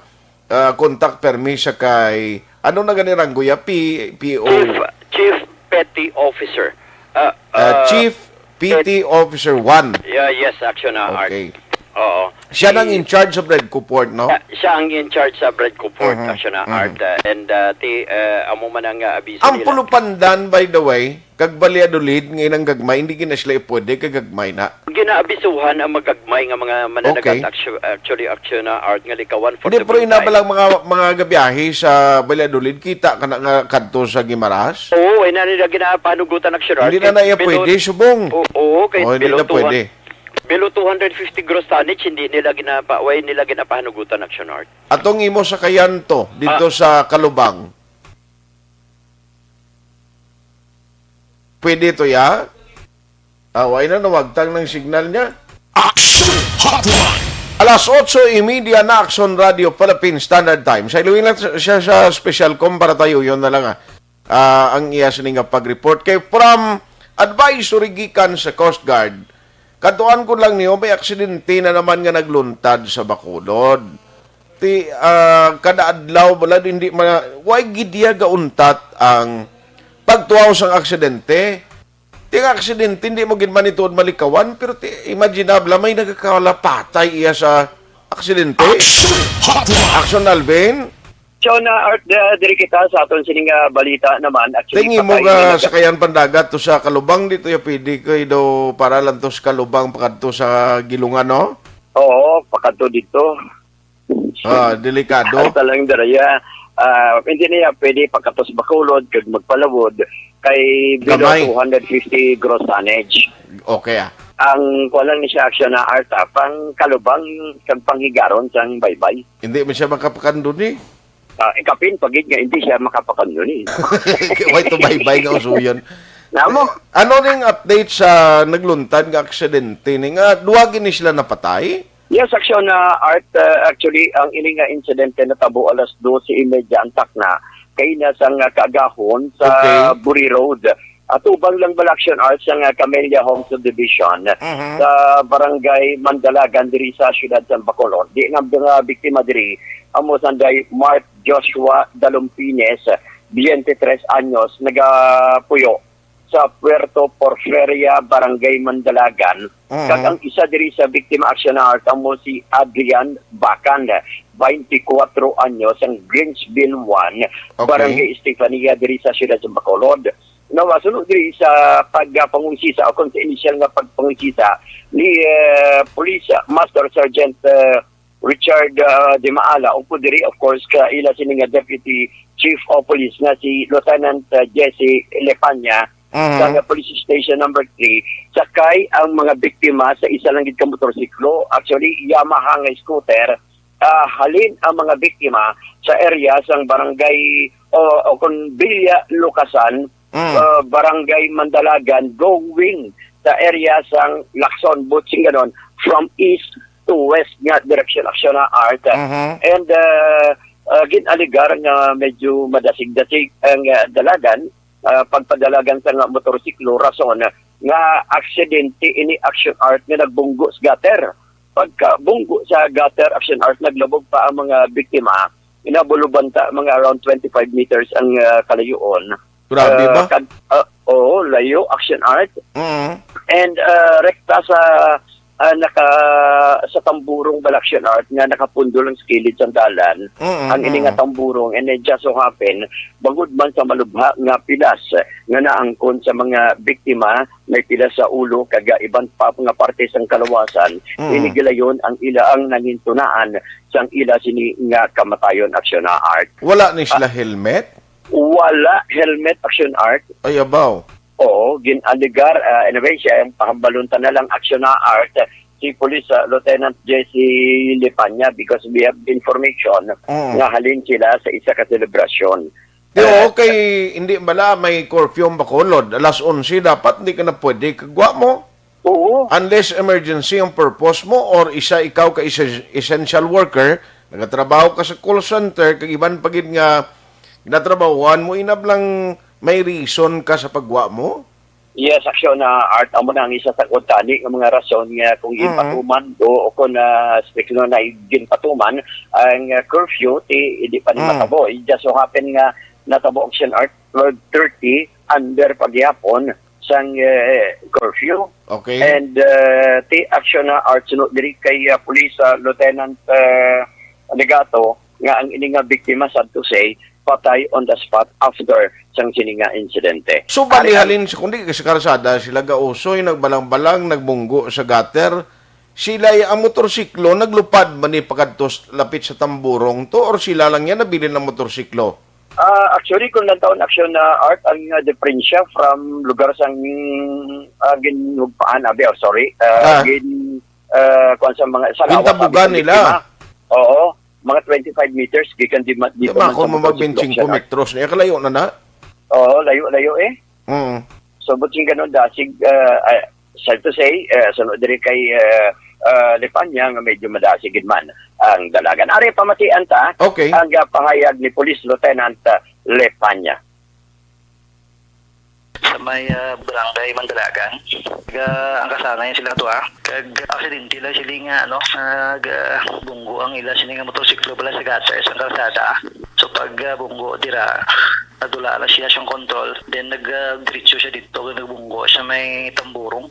ah, contact permi sa kay, ano na gani ranggo ya? P-, P O? Chief, Chief Petty Officer. Ah, Ah, ah, Chief Petty Pet- Officer one. Yeah, yes, Action na Art. Okay. Oo. Siya nang Si in charge of Bredco Port, no? Siya, siya ang in charge sa Bredco Port, Mhm, Action na mhm. Art. Ah, and, ah, ti, ah, amo man ang, ah, abiso Ang nila. Pulupandan, by the way, kag Valladolid, nga inang gagmay, hindi gina sila pwede, kay gagmay na. Ginaabisuhan ang magagmay nga mga mananagat Okay. actu-, actually, Action na Art nga likawan for Hindi, the pero ina ba meantime. lang mga, mga gabiyahe sa Valladolid, kita ka na nga kadto sa Guimaras? Oo, ay na nila ginapanugutan, Action Art. Hindi na Kay na iya below pwede, subong. Oo, oo, kay Oh, hindi below na pwede. two hundred, below two hundred fifty gross tonnage, hindi nila ginapa-, way nila ginapahanugutan, Action Art. Atong imo sa Kayanto, dito Ah. sa Kalubang. Pwede to, ya? Ah, way na, nawagtang ng signal niya. Action Hotline. Alas otso y media na, Action Radio Philippines Standard Time. Sa iluwi lang siya sa special com para tayo, yun na lang, ah. Ah, ang iya sini nga pag-report kay from advisory gikan sa Coast Guard, Katuan ko lang niyo, may aksidente na naman nga nagluntad sa Bacolod. Ti, ah, kada adlaw, wala, hindi man, why gid iya gauntat ang pagtuaw sang aksidente? Ti, ang aksidente, hindi mo gid man ituod malikawan, pero ti, imaginable, may nagkalapatay iya sa aksidente. Action Hotline! Action, Alvin. So, na Art, uh, diri kita sa aton sining, ah, balita naman. Actually, Tingi mo patay nga na sa kayan pandagat to sa Kalubang, dito ya pwede kay daw para lang to sa Kalubang pakadto sa Gilungan, no? Oo, pakadto dito. Ah, delikado. Ang talang daraya, ah, hindi niya pwede pagkatos Bacolod kag magpalawod kay below Gamay. two hundred fifty gross tonnage. Okay, ah. Ang kuwan lang ni siya aksyon na Art, ah, pang Kalubang kag panghigaron sang baybay. Hindi man siya makapakanduni. Ah, ikapin pagid nga hindi siya makapakanduni. Way to baybay nga usuyon. Namo? Ano ning update sa nagluntad nga aksidente ni nga duwa gini sila napatay? Yes, aksyon na Art, uh, actually, ang ini nga insidente natabo alas dose y media ang takna kay na sang, uh, kaagahon sa Okay. Buri Road. Atubang lang bala aksyon Art sa nga Camellia Home Subdivision Mhm. sa barangay Mandalagan diri sa siyudad sa Bacolod. Di nga mga biktima diri amo sanday Mark Joshua Dalumpines, twenty-three anyos, nagapuyo sa Puerto Porferia, Barangay Mandalagan. Mhm. Kag ang isa diri sa biktima aksyon na amo si Adrian Bacan, twenty-four anyos, ang Greensville one, Okay. Barangay Estefania, diri sa siyudad sa Bacolod. Now, ah, suno diri sa pagpangusisa o kung sa inisyal nga pagpangusisa ni, eh, Police Master Sergeant, eh, Richard, ah, De Maala, upod diri, of course, ka ila sini nga Deputy Chief of Police nga si Lieutenant, ah, Jesse Lepanya Mhm. sa nga Police Station Number Three, sakay ang mga biktima sa isa lang gid ka motorsiklo. Actually, Yamaha nga scooter. Ah, halin ang mga biktima sa area sang barangay o, o kon Villa Lucasan, Mhm. ah, barangay Mandalagan, going sa area sang Lacson, Butsinganon, from east to west nga direction, aksyon na Art. Mhm. And, ah, ah, gin-alegar nga medyo madasig-dasig ang, ah, dalagan, ah, pagpadalagan sa nga motorsiklo, rason nga aksidente ini, aksyon Art, nga nagbunggo sa gutter. Pagkabunggo sa gutter, aksyon Art, naglabog pa ang mga biktima. Inabulubanta mga around twenty-five meters ang, ah, kalayuon. Grabe Ah, ba? kag-, ah, oo, layo, aksyon Art. Mhm. And, ah, rekta sa, ah, naka-, sa tamburong bala, aksyon Art, nga nakapundol ang kilid sang dalan. Mhm, Ang ini nga mhm. tamburong, and it just so happen, bangod man sa malubha nga pilas nga naangkon sa mga biktima, may pilas sa ulo, kag, ah, iban pa nga parte sang kalawasan, Mhm. ini gilayon ang ila ang nangintunaan sang ila sini nga kamatayon, aksyon na Art. Wala ni sila Ah, helmet? Wala helmet, aksyon Art. Ay, abaw. Oo, gin-alegar, ah, anyway, siya ang pahambalon ta na lang, aksyon na Art, si Police, ah, Lieutenant Jesse Lepanya, because we have information Mm. nga halin sila sa isa ka selebrasyon. Di, Eh, okay, hindi bala may curfew ang Bacolod? Alas onse dapat, hindi ka na pwede kagwa mo? Oo. Unless emergency ang purpose mo or isa ikaw ka ese-, essential worker, nagatrabaho ka sa call center, kag iban pa gid nga ginatrabahuan mo, inab lang may reason ka sa pagwa mo? Yes, aksyon na Art, amo na ang isa sa kuntani nga mga rason nga kung Mhm. ginpatuman o, o kung, ah, speaking na ginpatuman ang, ah, curfew, ti, hindi pa ni Mm. matabo. It just so happen nga natabo aksyon Art, twelve thirty, under pagyapon sang, eh, curfew. Okay. And, uh, ti action na Art suno diri kay, uh, Police, uh, Lieutenant, uh, Legato nga ang ini nga biktima, sad to say, patay on the spot after sang sini nga insidente. So, bali Ari-, halin sa, kundi sa karsada, sila gausoy, nagbalang-balang, nagbunggo sa gutter, sila ang motorsiklo, naglupad man ni pakadto s-, lapit sa tamburong to, or sila lang yan nabilin ang motorsiklo? Ah, actually, kung nagtaon aksyon na Art ang, ah, diferensya from lugar sang, ah, ginugpaan, abi, oh, sorry, ah, Ah. gin-, ah, kuwan sa mga, sa lawas, Gintabugan abi, sa nila. biktima. Oo, mga twenty-five meters, gikan di ma-, di Di pa ba man ako sa mo motorsiklo, magbintsing ko aksyon, Art. metros niya? Kalayo na na? Oo, layo, layo eh. Mm. So, buting ganun, dasig, ah, ah, sad to say, ah, sunod diri kay, ah, ah, Lepanya nga medyo madasig gid man ang dalagan. Ari, pamatian ta Okay. ang, ah, pahayag ni Police Lieutenant, ah, Lepanya. sa may, ah, barangay Mandalagan. Kag, ah, ang kasana yan sila to, ah. Kag aksidente lang sila nga, ano, nag, ah, bunggo ang ila sini nga motorsiklo bala sa gutters ang kalsada. So pag, ah, bunggo dira, nadula na siya siyang control. Then nag, ah, diretso siya dito, nagbunggo siya may tamburong.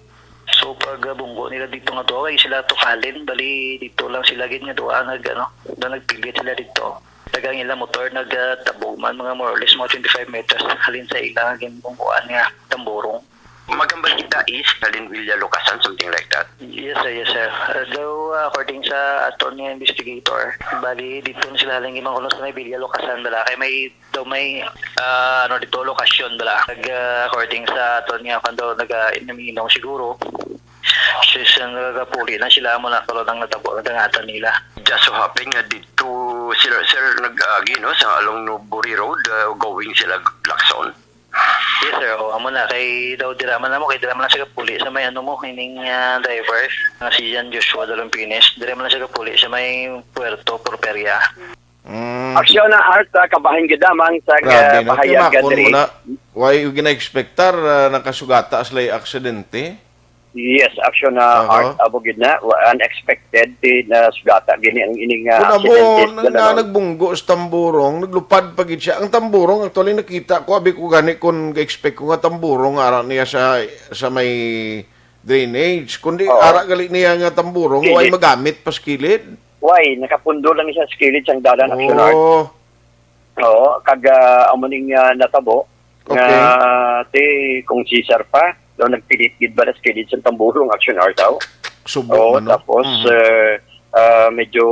So pag, ah, bunggo nila dito nga to, ay sila to kalin, bali dito lang sila gid nga duha nag, ano, na nagpilit sila dito. Tagang ila motor nagtabog man mga more or less mga twenty-five meters halin sa ila nga ginbungguan nga tamburong. Magambal kita is Kalinwilya Lukasan, something like that. Yes, sir. Yes, sir. Uh, though, uh, according sa aton nga investigator, bali, dito na sila halin gimangkulo sa may Villa Lukasan, bala. Kay may, daw may, uh, ano dito, lokasyon, bala. Nag, uh, according sa aton nga, kando nag-inom-inom siguro, siya siya nagapuli na sila mo na karon ang natabo, nadangatan nila. Just so happen nga dito sila, sir, nag-agi, no, sa along Nobori Road, uh, going sila Lacson. Yes, sir. O, amo na. Kay daw dira man amo, kay dira man lang siya kapuli sa may ano mo, ining, ah, driver, nga si Jan Joshua Dalompines. Dira man lang siya kapuli sa may Puerto Porperia. Mm. Aksyon na art, ah, kabahin gid lamang sa, grabe, ah, no? Kay pahayag makon diri. Mo na, why you gina-expectar, ah, nakasugata sila'y aksidente? Yes, aksyon na, aha, art, amo gid na, wa-, unexpected, di na sugata gini ang ining, ah, aksidente sa Dalaw. Kung amo na nga nagbunggo sa tamburong, naglupad pa gid siya. Ang tamburong, actually, nakita ko, abi ko gani kung ga-expect ko nga tamburong, ara niya sa, sa may drainage. Kundi, oo, ara gali niya nga tamburong, kilid. Way magamit pa sa kilid. Way, nakapundo lang siya sa kilid sang dalan, aksyon art. Oo. Oo, kag, ah, amo ning, ah, natabo nga, okay, ti, kung si Sir pa, daw nagpilit gid ba na sa kilid sang tamburong, aksyon art daw. Subo. Oo, man, no? Tapos, mhm, eh, ah, medyo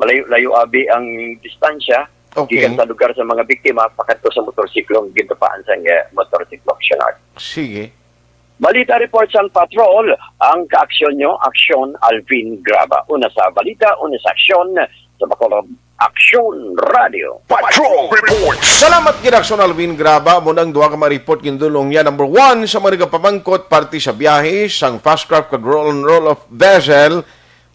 malayo-layo abi ang distansya, okay, gikan sa lugar sa mga biktima pakadto sa motorsiklo nga gintupaan sang, eh, motorsiklo, aksyon art. Sige. Balita report sang patrol, ang kaaksyon nyo, Aksyon Alvin Graba. Una sa balita, una sa aksyon, sa Bacolod, Aksyon Radio. Patrol Report. Salamat gid, Aksyon Alvin Graba. Amo na ang duha ka mga report gindulong niya. Number one, sa mga nagapamangkot, parte sa biyahe sang Fastcraft kag Roll on Roll of Vessel,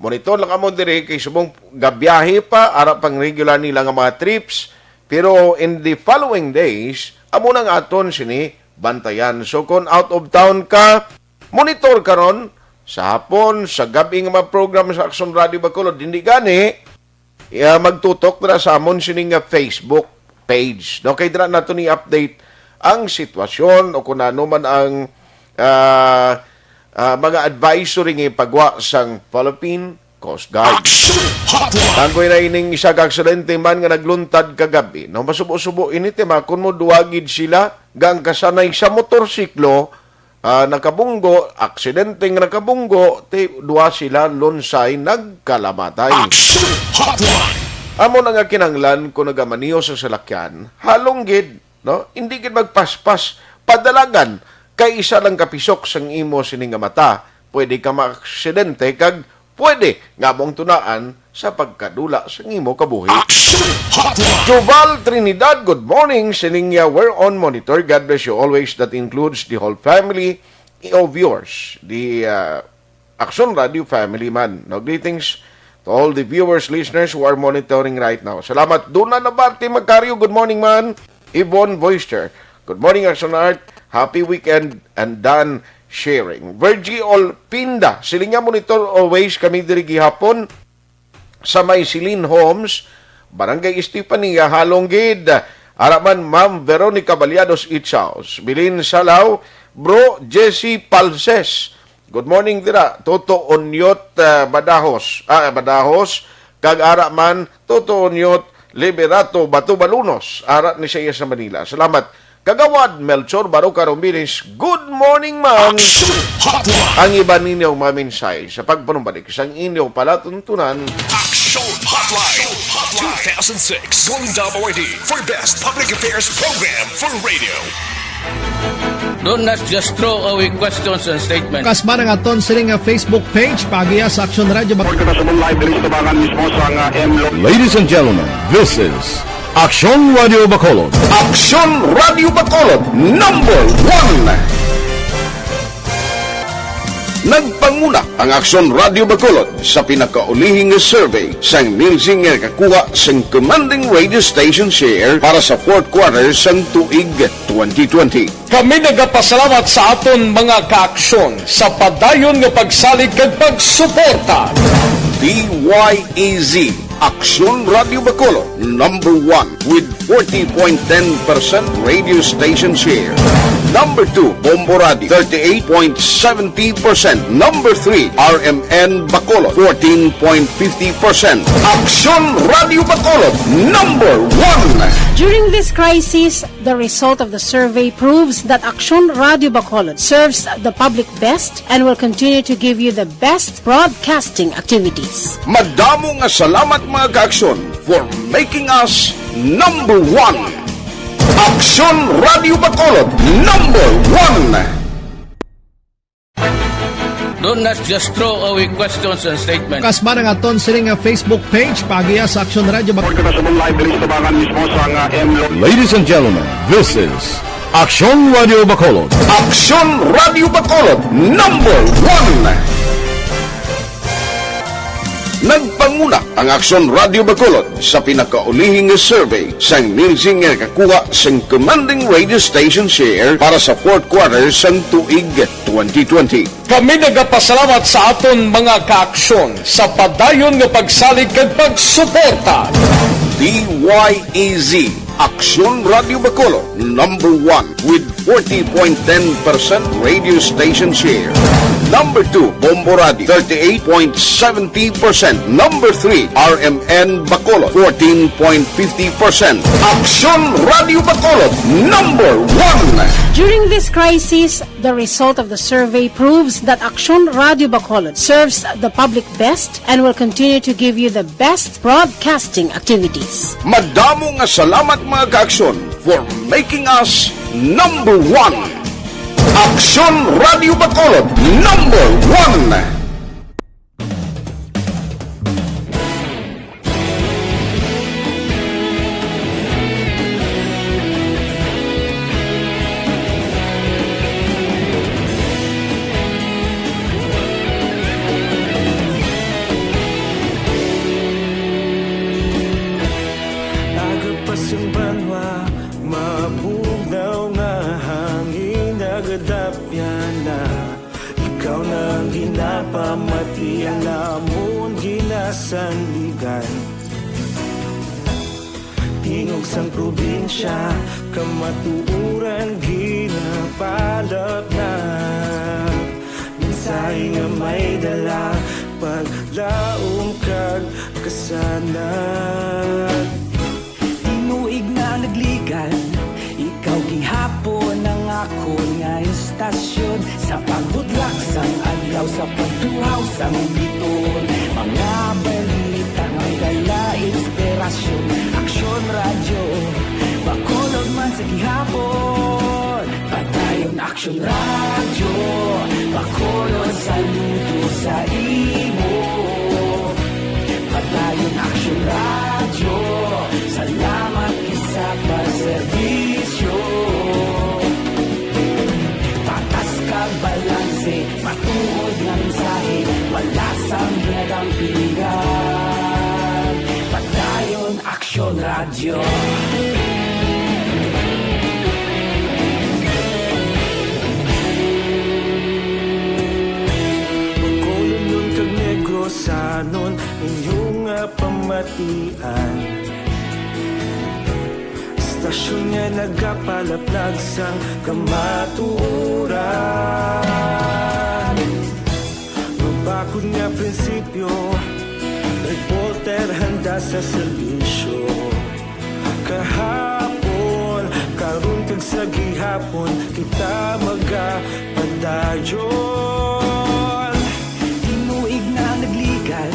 monitor lang kamo diri kay subong gabiyahe pa, ara pang regular nila nga mga trips. Pero in the following days, amo nang aton sini bantayan. So kung out of town ka, monitor karon sa hapon, sa gab-i nga mga program sa Aksyon Radio Bacolod. Hindi gani, ah, magtutok dira sa amon sini nga Facebook page. No? Kay dira nato ni update ang sitwasyon o kung ano man ang, ah, ah, mga advisory nga ipagwa sang Philippine Coast Guard. Action Hotline. Tangkoy na ining isa ka aksidente man nga nagluntad kagabi. No, masubo-subo ini, ti, makon mo duwa gid sila nga ang kasanay sa motorsiklo, ah, nakabunggo, aksidente nga nakabunggo, ti, duwa sila lunsay nagkalamatay. Action Hotline. Amo na nga kinahanglan kung nagamaniho sa salakyan, halong gid, no? Hindi gid magpaspas, padalagan, kay isa lang ka pisok sang imo sini nga mata, pwede ka maaksidente kag pwede nga amo ang tunaan sa pagkadula sang imo kabuhi. Action Hotline. Joval Trinidad, good morning. Sining iya, we're on monitor. God bless you always. That includes the whole family of yours, the, uh, Aksyon Radio family man. No, greetings to all the viewers, listeners who are monitoring right now. Salamat. Duna Nabarte Magkario, good morning man. Yvonne Boyster, good morning, Action Art. Happy weekend and done sharing. Virgie Olpinda, siling niya, monitor always kami diri gihapon sa may Celine Homes, Barangay Estefania, halong gid. Ara man, Ma'am Veronica Baliados Itchaus, Bilin Salaw, Bro Jesse Palses. Good morning dira, Toto Onyot, ah, Badahos. Ah, Badahos, kag ara man, Toto Onyot, Liberato, Bato Balunos. Ara ni siya sa Manila. Salamat. Kagawad Melchor Baroca Romiles, good morning, ma'am. Action Hotline. Ang iban ninyo mga mensahe sa pagpanumbalik sang inyo palatuntunan. Action Hotline two thousand six Golden Dove Awardee for Best Public Affairs Program for Radio. Do not just throw away questions and statements. Kasba ang aton sining nga Facebook page, paagiha sa Action Radio Bak- Report kita sa live diri sa Tabangan mismo sa nga M Lo- Ladies and gentlemen, this is Aksyon Radio Bacolod. Aksyon Radio Bacolod, number one. Nagpanguna ang Aksyon Radio Bacolod sa pinakaulihi nga survey sang Nielsen nga nakakuha sang commanding radio station share para sa fourth quarter sang tuig twenty twenty. Kami nagapasalamat sa aton mga kaaksyon sa padayon nga pagsalig kag pagsuporta. D Y E Z, Aksyon Radio Bacolod, number one with forty point ten percent radio station share. Number two, Bombo Radio, thirty-eight point seventy percent. Number three, R M N Bacolod, fourteen point fifty percent. Aksyon Radio Bacolod, number one. During this crisis, the result of the survey proves that Aksyon Radio Bacolod serves the public best and will continue to give you the best broadcasting activities. Madamo nga salamat, mga kaaksyon, for making us number one. Aksyon Radio Bacolod, number one. Don't not just throw away questions and statements. Kasba nga aton sini nga Facebook page, paagiha sa Aksyon Radio Bacolod. Pagkakasabong live diri sa tabangan mismo sa nga M Lo- Ladies and gentlemen, this is Aksyon Radio Bacolod. Aksyon Radio Bacolod, number one. Nagpanguna ang Aksyon Radio Bacolod sa pinakaulihi nga survey sang Nielsen nga nakakuha sang commanding radio station share para sa fourth quarter sang tuig twenty twenty. Kami nagapasalamat sa aton mga kaaksyon sa padayon nga pagsalig kag pagsuporta. D Y E Z, Aksyon Radio Bacolod, number one with forty point ten percent radio station share. Number two, Bombo Radio, thirty-eight point seventy percent. Number three, R M N Bacolod, fourteen point fifty percent. Aksyon Radio Bacolod, number one. During this crisis, the result of the survey proves that Aksyon Radio Bacolod serves the public best and will continue to give you the best broadcasting activities. Madamo nga salamat, mga kaaksyon, for making us number one. Aksyon Radio Bacolod, number one. Aga pa sang banwa, mabugnaw nga hangin nagadapyan na. Ikaw na ang ginapamati, ang amon ginasandigan. Tingog sang probinsya, kamatuoran ginapalapnag. Mensahe nga may dala, paglaom kag kasanag. Tinuig na nagligan, ikaw gihapon ang akon nga estasyon. Sa paghudlak sang adlaw, sa pagtuhaw sang bituon, mga balita may dala inspirasyon. Aksyon Radyo Bacolod man sa gihapon. Padayon Aksyon Radyo Bacolod, saludo sa imo. Padayon Aksyon Radyo, salamat gid sa pagserbisyo. Patas kag balanse, matuod nga mensahe, wala sang ginadampingan. Padayon Aksyon Radyo. Bacolodnon kag Negrosanon, inyo nga pamatian. Estasyon nga nagapalaplag sang kamatuoran. Mabakod nga prinsipyo, reporter handa sa serbisyo. Kahapon, karon kag sa gihapon, kita magapadayon. Tinuig na nagligan,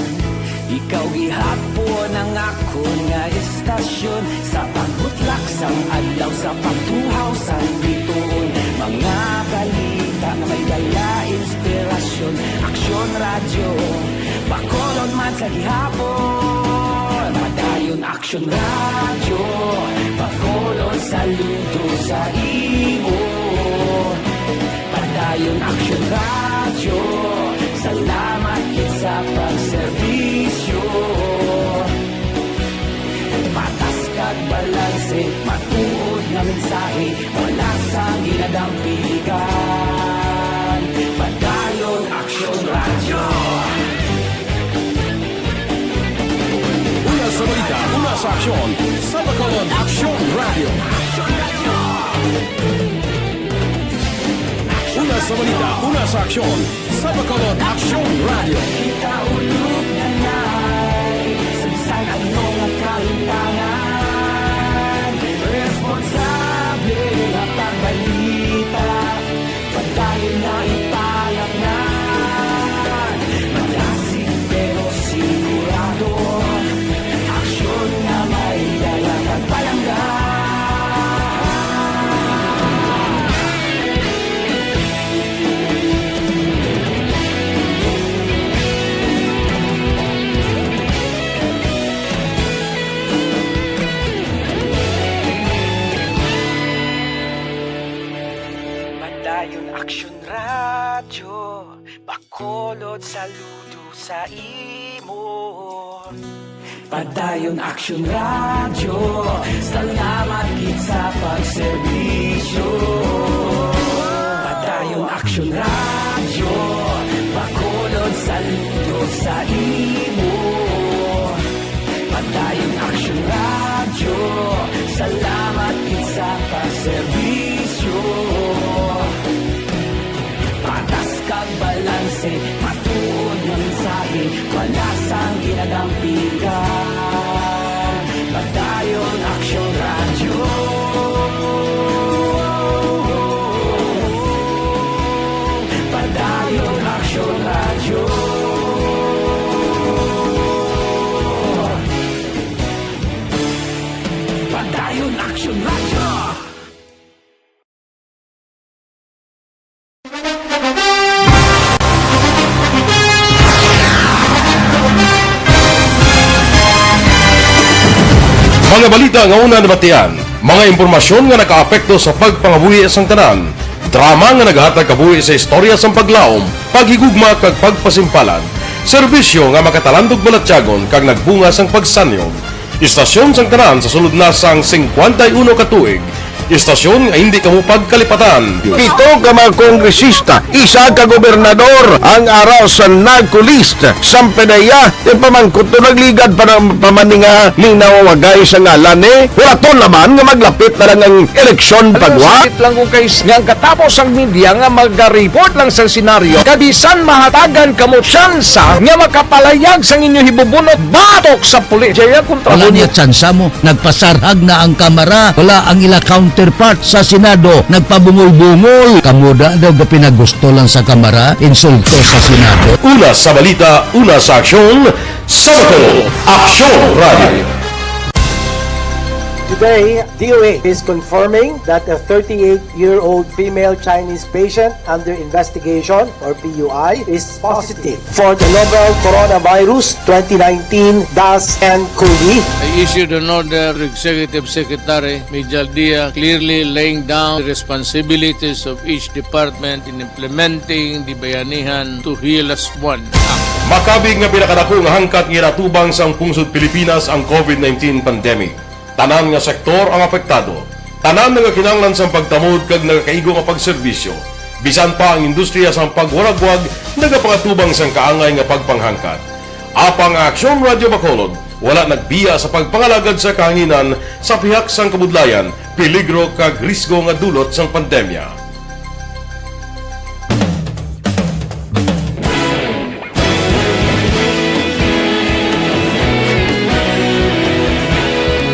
ikaw gihapon ang akon nga estasyon. Sa pagbutlak sang adlaw, sa pagtuhaw sang bituon, mga balita nga may dala inspirasyon. Aksyon Radyo Bacolod man sa gihapon. Padayon Aksyon Radyo Bacolod, saludo sa imo. Padayon Aksyon Radyo, Dampigan, Padayon Aksyon Radyo. Una sa balita, una sa aksyon, sa Bacolod Aksyon Radyo. Una sa balita, una sa aksyon, sa Bacolod Aksyon Radyo. Kita ulog na nai, sa bisan ano nga kalimtangan, responsable nga pagbalita, padayon na ipalaknan. Malasig pero sigurado, aksyon nga may dala kag palangga. Padayon Aksyon Radyo, Bacolod, saludo sa imo. Padayon Aksyon Radyo, salamat gid sa pagserbisyo. Padayon Aksyon Radyo, Bacolod, saludo sa imo. Padayon Aksyon Radyo, salamat gid sa pagserbisyo. Patas kag balanse, matuod nga mensahe, wala sang ginadampigan. Padayon Aksyon Radyo. Padayon Aksyon Radyo. Padayon Aksyon Radyo. Mga balita nga una nabatian, mga impormasyon nga nakaapekto sa pagpangabuhi sang tanan, drama nga nagahatag kabuhi sa istorya sang paglaom, paghigugma kag pagpasimpalan, serbisyo nga makatalandog balatyagon kag nagbunga sang pagsanyog. Istasyon sang tanan sa sulod na sang singkwenta y uno ka tuig. Istasyon nga hindi kamo pagkalipatan. Pito ka mga kongresista, isa ka gobernador ang ara sa NARCO list. Sang P D E A, ipamangkot to, nagligad pa na, pa man ni nga linaw nga guys ang ngalan ni. Hulaton naman nga maglapit na lang ang eleksyon, pagwa. Sakit lang ko, guys, nga ang katapos ang media nga maga-report lang sa senaryo, kabisan mahatagan kamo tsansa nga makapalayag sang inyo hibubunot batok sa pulis. Jaya kontra. Wala niya tsansa mo. Nagpasarhag na ang Kamara. Wala ang ila counterpart sa Senado. Nagpabungol-bungol. Kamo da daw ga pinagusto lang sa Kamara, insulto sa Senado. Una sa balita, una sa aksyon, sa Bacolod Aksyon Radio. Today, D O H is confirming that a thirty-eight-year-old female Chinese patient under investigation, or P U I, is positive for the novel coronavirus twenty nineteen dash N cov. I issued an order to Executive Secretary Mijal Dia, clearly laying down the responsibilities of each department in implementing the Bayanihan to Heal Us One Act. Makabig nga pinakadako nga hangkat nga ginatubang sang pungsod Pilipinas ang COVID nineteen pandemic. Tanan nga sektor ang apektado. Tanan nagakinahanglan sang pagtamod kag nagakaigo nga pagserbisyo. Bisan pa ang industriya sang pagwaragwag nagapangatubang sang kaangay nga pagpanghangkat. Apang ang Aksyon Radyo Bacolod wala nagbiya sa pagpangalagad sa kahanginan sa pihak sang kabudlayan, peligro kag risgo nga dulot sang pandemya.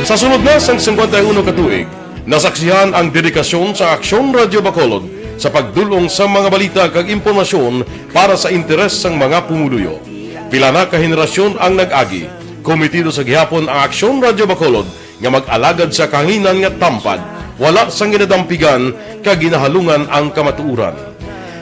Sa sulod na sang singkwenta y uno ka tuig, nasaksihan ang dedikasyon sa Aksyon Radyo Bacolod sa pagdul-ong sa mga balita kag impormasyon para sa interes sang mga pumuluyo. Pila na ka henerasyon ang nag-agi. Komitido sa gihapon ang Aksyon Radyo Bacolod nga mag-alagad sa kahanginan nga tampad, wala sang ginadampigan kag ginahalungan ang kamatuoran.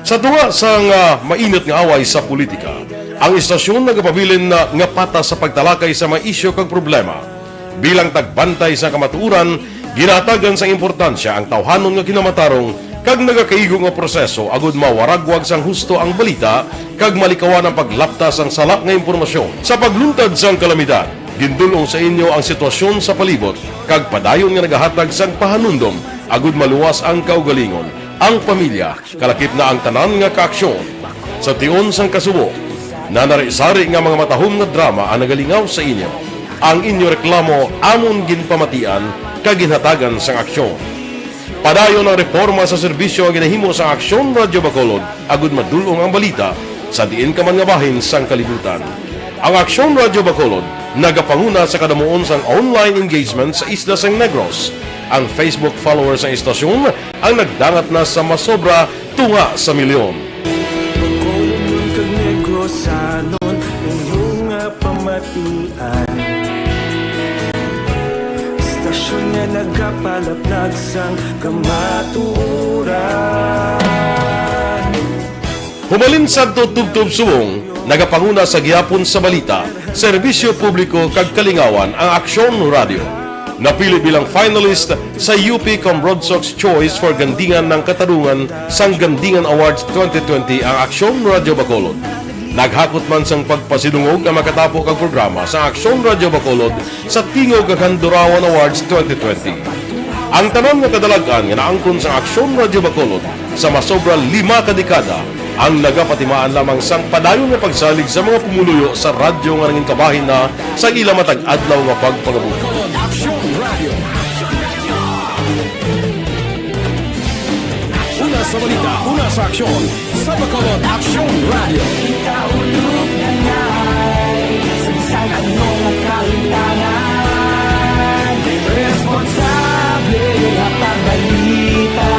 Sa tunga sang, ah, mainit nga away sa politika, ang istasyon nagapabilin na nga patas sa pagtalakay sa mga isyu kag problema. Bilang tagbantay sa kamatuoran, ginahatagan sang importansya ang tawhanon nga kinamatarong kag nagakaigo nga proseso agud mawaragwag sang husto ang balita kag malikawan ang paglapta sang sala nga impormasyon. Sa pagluntad sang kalamidad, gindul-ong sa inyo ang sitwasyon sa palibot kag padayon nga nagahatag sang pahanumdom agud maluwas ang kaugalingon. Ang pamilya, kalakip na ang tanan nga kaaksyon. Sa tion sang kasubo, nanari-sari nga mga matahom nga drama ang nagalingaw sa inyo. Ang inyo reklamo amon ginpamatian kag ginhatagan sang aksyon. Padayon ang reforma sa serbisyo nga ginahimo sang Aksyon Radyo Bacolod agud madul-ong ang balita sa diin ka man nga bahin sang kalibutan. Ang Aksyon Radyo Bacolod nagapanguna sa kadamuon sang online engagement sa isla sang Negros. Ang Facebook followers sang istasyon ang nagdangat na sa masobra tunga sa milyon. Bacolod kag Negrosanon, inyo nga pamatian. Istasyon nga nagapalaplag sang kamatuoran. Humalin sadto tubtob subong, nagapanguna sa gihapon sa balita, serbisyo publiko kag kalingawan ang Aksyon Radyo. Napili bilang finalist sa U P Comrodsox Choice for Gandingan ng Katarungan sang Gandingan Awards twenty twenty ang Aksyon Radyo Bacolod. Naghakot man sang pagpasidungog ang makatapo kag programa sa Aksyon Radyo Bacolod sa Tingog kag Handurawan Awards twenty twenty. Ang tanan nga kadalag-an nga naangkon sa Aksyon Radyo Bacolod sa masobra lima ka dekada ang nagapatimaan lamang sang padayon nga pagsalig sa mga pumuluyo sa radyo nga nangin kabahin na sa ila matag adlaw nga pagpangabuhi. Aksyon Radio. Una sa balita, una sa aksyon, sa Bacolod Aksyon Radio. Kita ulog na ngay, sa bisan anong kalintangan, responsable nga pagbalita,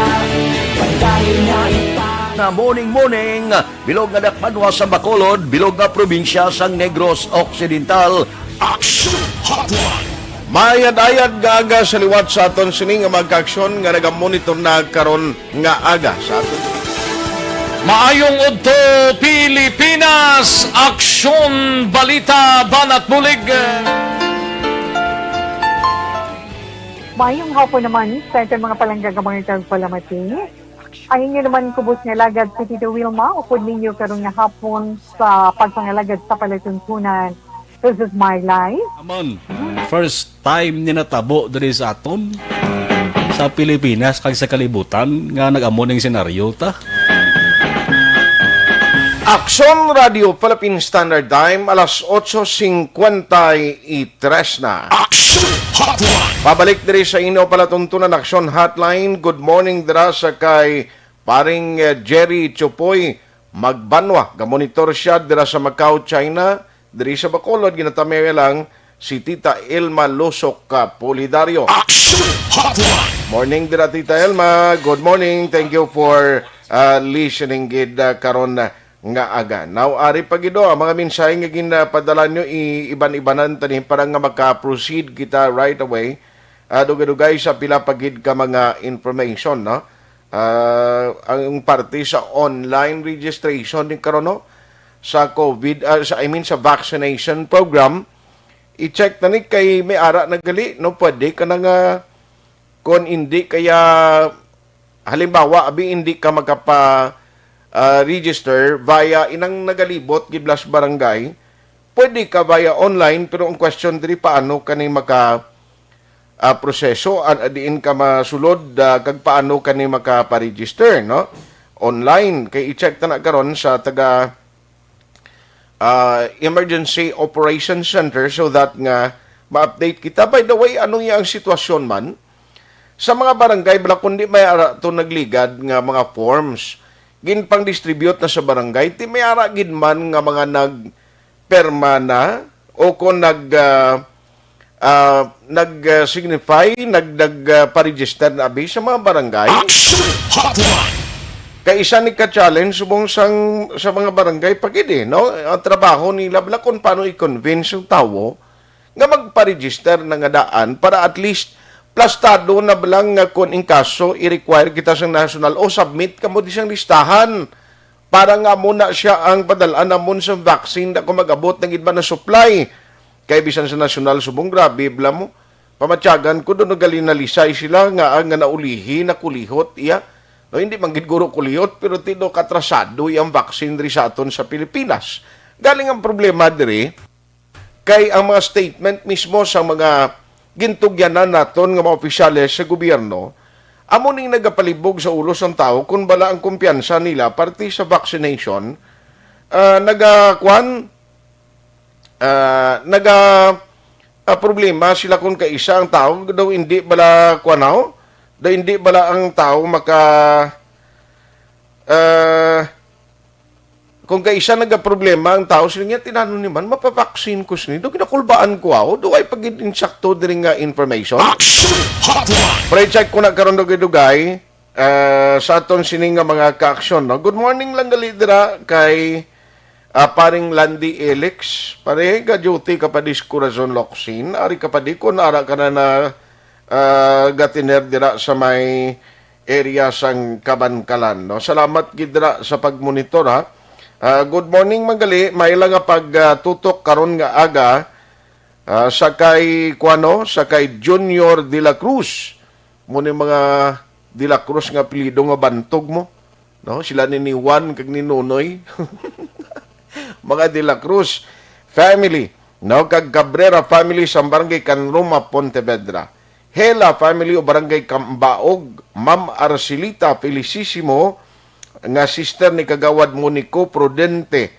padayon na ita. Na morning, morning, bilog nga dakbanwa sa Bacolod, bilog nga probinsya sang Negros Occidental. Action Hotline. Mayad-ayad nga aga sa liwat sa aton sini nga mga kaaksyon nga nagamonitor na karon nga aga sa aton. Maayong udto, Pilipinas! Aksyon, balita, banat bulig. Maayong hapon naman sa aton mga palangga nga mga tagpalamati. Ang inyo naman kubos nga lagad si Tito Wilma, upod ninyo karon nga hapon sa pagpangalagad sa palatuntunan. This is my life. Amon, first time ni natabo diri sa aton, sa Pilipinas kag sa kalibutan, nga nag-amo ning senaryo ta. Aksyon Radio Philippine Standard Time, alas otso cincuenta y tres na. Action Hotline. Pabalik diri sa inyo palatuntunan, Aksyon Hotline. Good morning dira sa kay paring, eh, Jerry Chupoy Magbanwa. Gamonitor siya dira sa Macau, China. Diri sa Bacolod, ginatamiya lang si Tita Elma Lusok ka Pulidario. Action Hotline. Morning dira, Tita Elma. Good morning. Thank you for, uh, listening gid, uh, karon, uh, nga aga. Now, ari pa gid, oh, ang mga mensahe nga ginapadala nyo, i-iban-ibanan ta ni para nga maka-proceed kita right away. Ah, dugay-dugay sa pila pa gid ka mga information, no? Ah, ang parte sa online registration ni karon, no? Sa COVID, ah, sa, I mean, sa vaccination program, i-check na ni kay may ara na gali, no? Pwede ka na nga, kung hindi kaya halimbawa, abi, hindi ka makapa, ah, register via inang nagalibot gid bala sa barangay, pwede ka via online, pero ang question diri, paano ka ni maka, ah, proseso, ah, diin ka masulod, ah, kag paano ka ni makaparegister, no? Online. Kay i-check ta na karon sa taga ah, Emergency Operations Center so that nga ma-update kita. By the way, ano iya ang sitwasyon man sa mga barangay bala, kundi may ara to nagligad nga mga forms ginpang-distribute na sa barangay, ti may ara gid man nga mga nagperma na o kung nag, ah, ah, nag, ah, signify, nag, nag, ah, pa-register na abi sa mga barangay. Action Hotline. Kay isa ni ka challenge subong sang, sa mga barangay pa gid, eh, no? Ang trabaho nila bala kung paano i-convince ang tawo nga magpa-register na nga daan para at least plastado na bala nga kung in kaso i-require kita sa national o submit kamo di siyang listahan para nga amo na siya ang padalaan namon sa vaccine na kung mag-abot na gid ba na supply. Kay bisan sa national subong, grabe, bala mo. Pamatyagan ko, doon nagalinalisay sila nga ang nga naulihi, nakulihot iya. No, hindi man gid guro kulihot, pero tido katrasado iyang vaccine diri sa aton sa Pilipinas. Galing ang problema diri, kay ang mga statement mismo sa mga gintugyanan naton nga mga opisyales sa gobyerno, Amo ning nagapalibog sa ulo sang tawo kung bala ang kumpiyansa nila parte sa vaccination, ah, naga-, kwan, ah, naga-, ah, problema sila kung kaisa ang tawo, daw hindi bala, kwan, aw? Daw hindi bala ang tawo maka-, ah, kung kaisa nagaproblema ang tawo, sila niya, "Tinanon ni man, mapabaksin ko sini." Do, ginakulbaan ko, aw. Do ay pag-insakto diri nga information? Action Hotline! Pre-check ko na karon, dugay-dugay, ah, sa aton sini nga mga kaaksyon, no? Good morning lang gali dira kay, ah, paring Landy Elix. Pare, ga-duty ka pa dis Corazon Locsin. Ari ka pa di kon ara ka na na, ah, gatiner dira sa may area sang Kabankalan, no? Salamat gid dira sa pagmonitor, ha. Ah, good morning, man gali. May lang nga pag, ah, tutok karon nga aga, ah, sa kay, kuano, sa kay Junior de la Cruz. Mo ni mga de la Cruz nga apelyido nga bantog mo, no? Sila ni, ni Juan kag ni Nonoy. Mga de la Cruz family, no? Kag Cabrera family sa Barangay Canroma, Pontevedra. Hela family o Barangay Cambaog, Ma'am Arcelita Felicissimo, nga sister ni Kagawad Monico Prudente,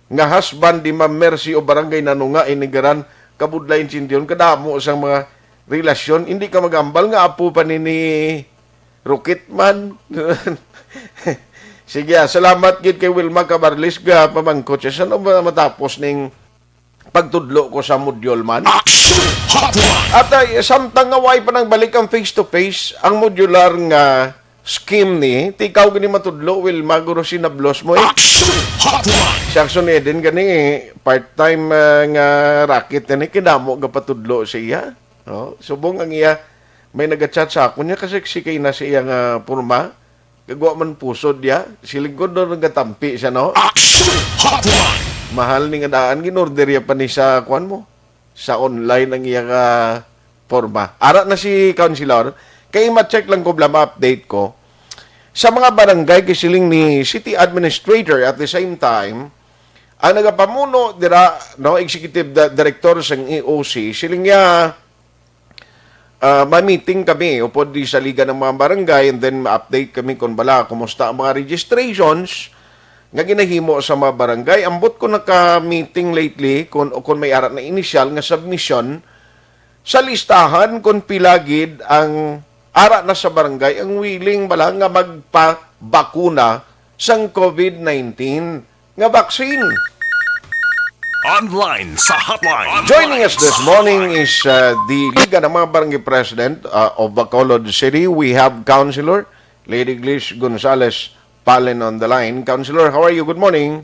nga husband di Ma'am Mercy o Barangay Nanunga, Inigaran, Kabudlay, Intindion, kadamo sang mga relasyon. Hindi ka magambal nga apo pa ni, ni Rocket man. Sige, ah, salamat gid kay Wilma Cabarles, ga pamangkot siya. Saan ba matapos ning pagtudlo ko sa module man? Action Hotline! At, ay, samtang nga way pa nang balik ang face-to-face, ang modular nga scheme ni, ti ikaw gini matudlo, Wilma, guro sinablos mo, eh. Action Hotline! Si Action Eden gani, eh, part-time, ah, nga racket na ni, kinamo gapatudlo siya. Oh, subong ang iya, may nagachat sa akon niya, kasi si kay na siya nga porma. Kagwa man pusod ya. Siling ko, doon nagatampi siya, no? Action Hotline! Mahal ni nga daan, ginorder ya pa ni sa, kwan mo, sa online ang iya nga porma. Ara na si Councilor. Kay ma-check lang ko, bala ma-update ko. Sa mga barangay, kay siling ni City Administrator at the same time, ang nagapamuno dira, no, Executive Di-, Director sang E O C, siling niya, ah, may meeting kami upod di sa Liga ng mga Barangay, and then ma-update kami kung bala kumusta ang mga registrations nga ginahimo sa mga barangay. Ambot ko naka-meeting lately kung, o kung may ara na initial nga submission sa listahan kung pila gid ang ara na sa barangay ang willing bala nga magpabakuna sang COVID nineteen nga vaccine. Online sa hotline. Joining us this morning is, uh, the Liga ng mga Barangay President, uh, of Bacolod City. We have Councilor Lady Glish Gonzales Palen on the line. Councilor, how are you? Good morning.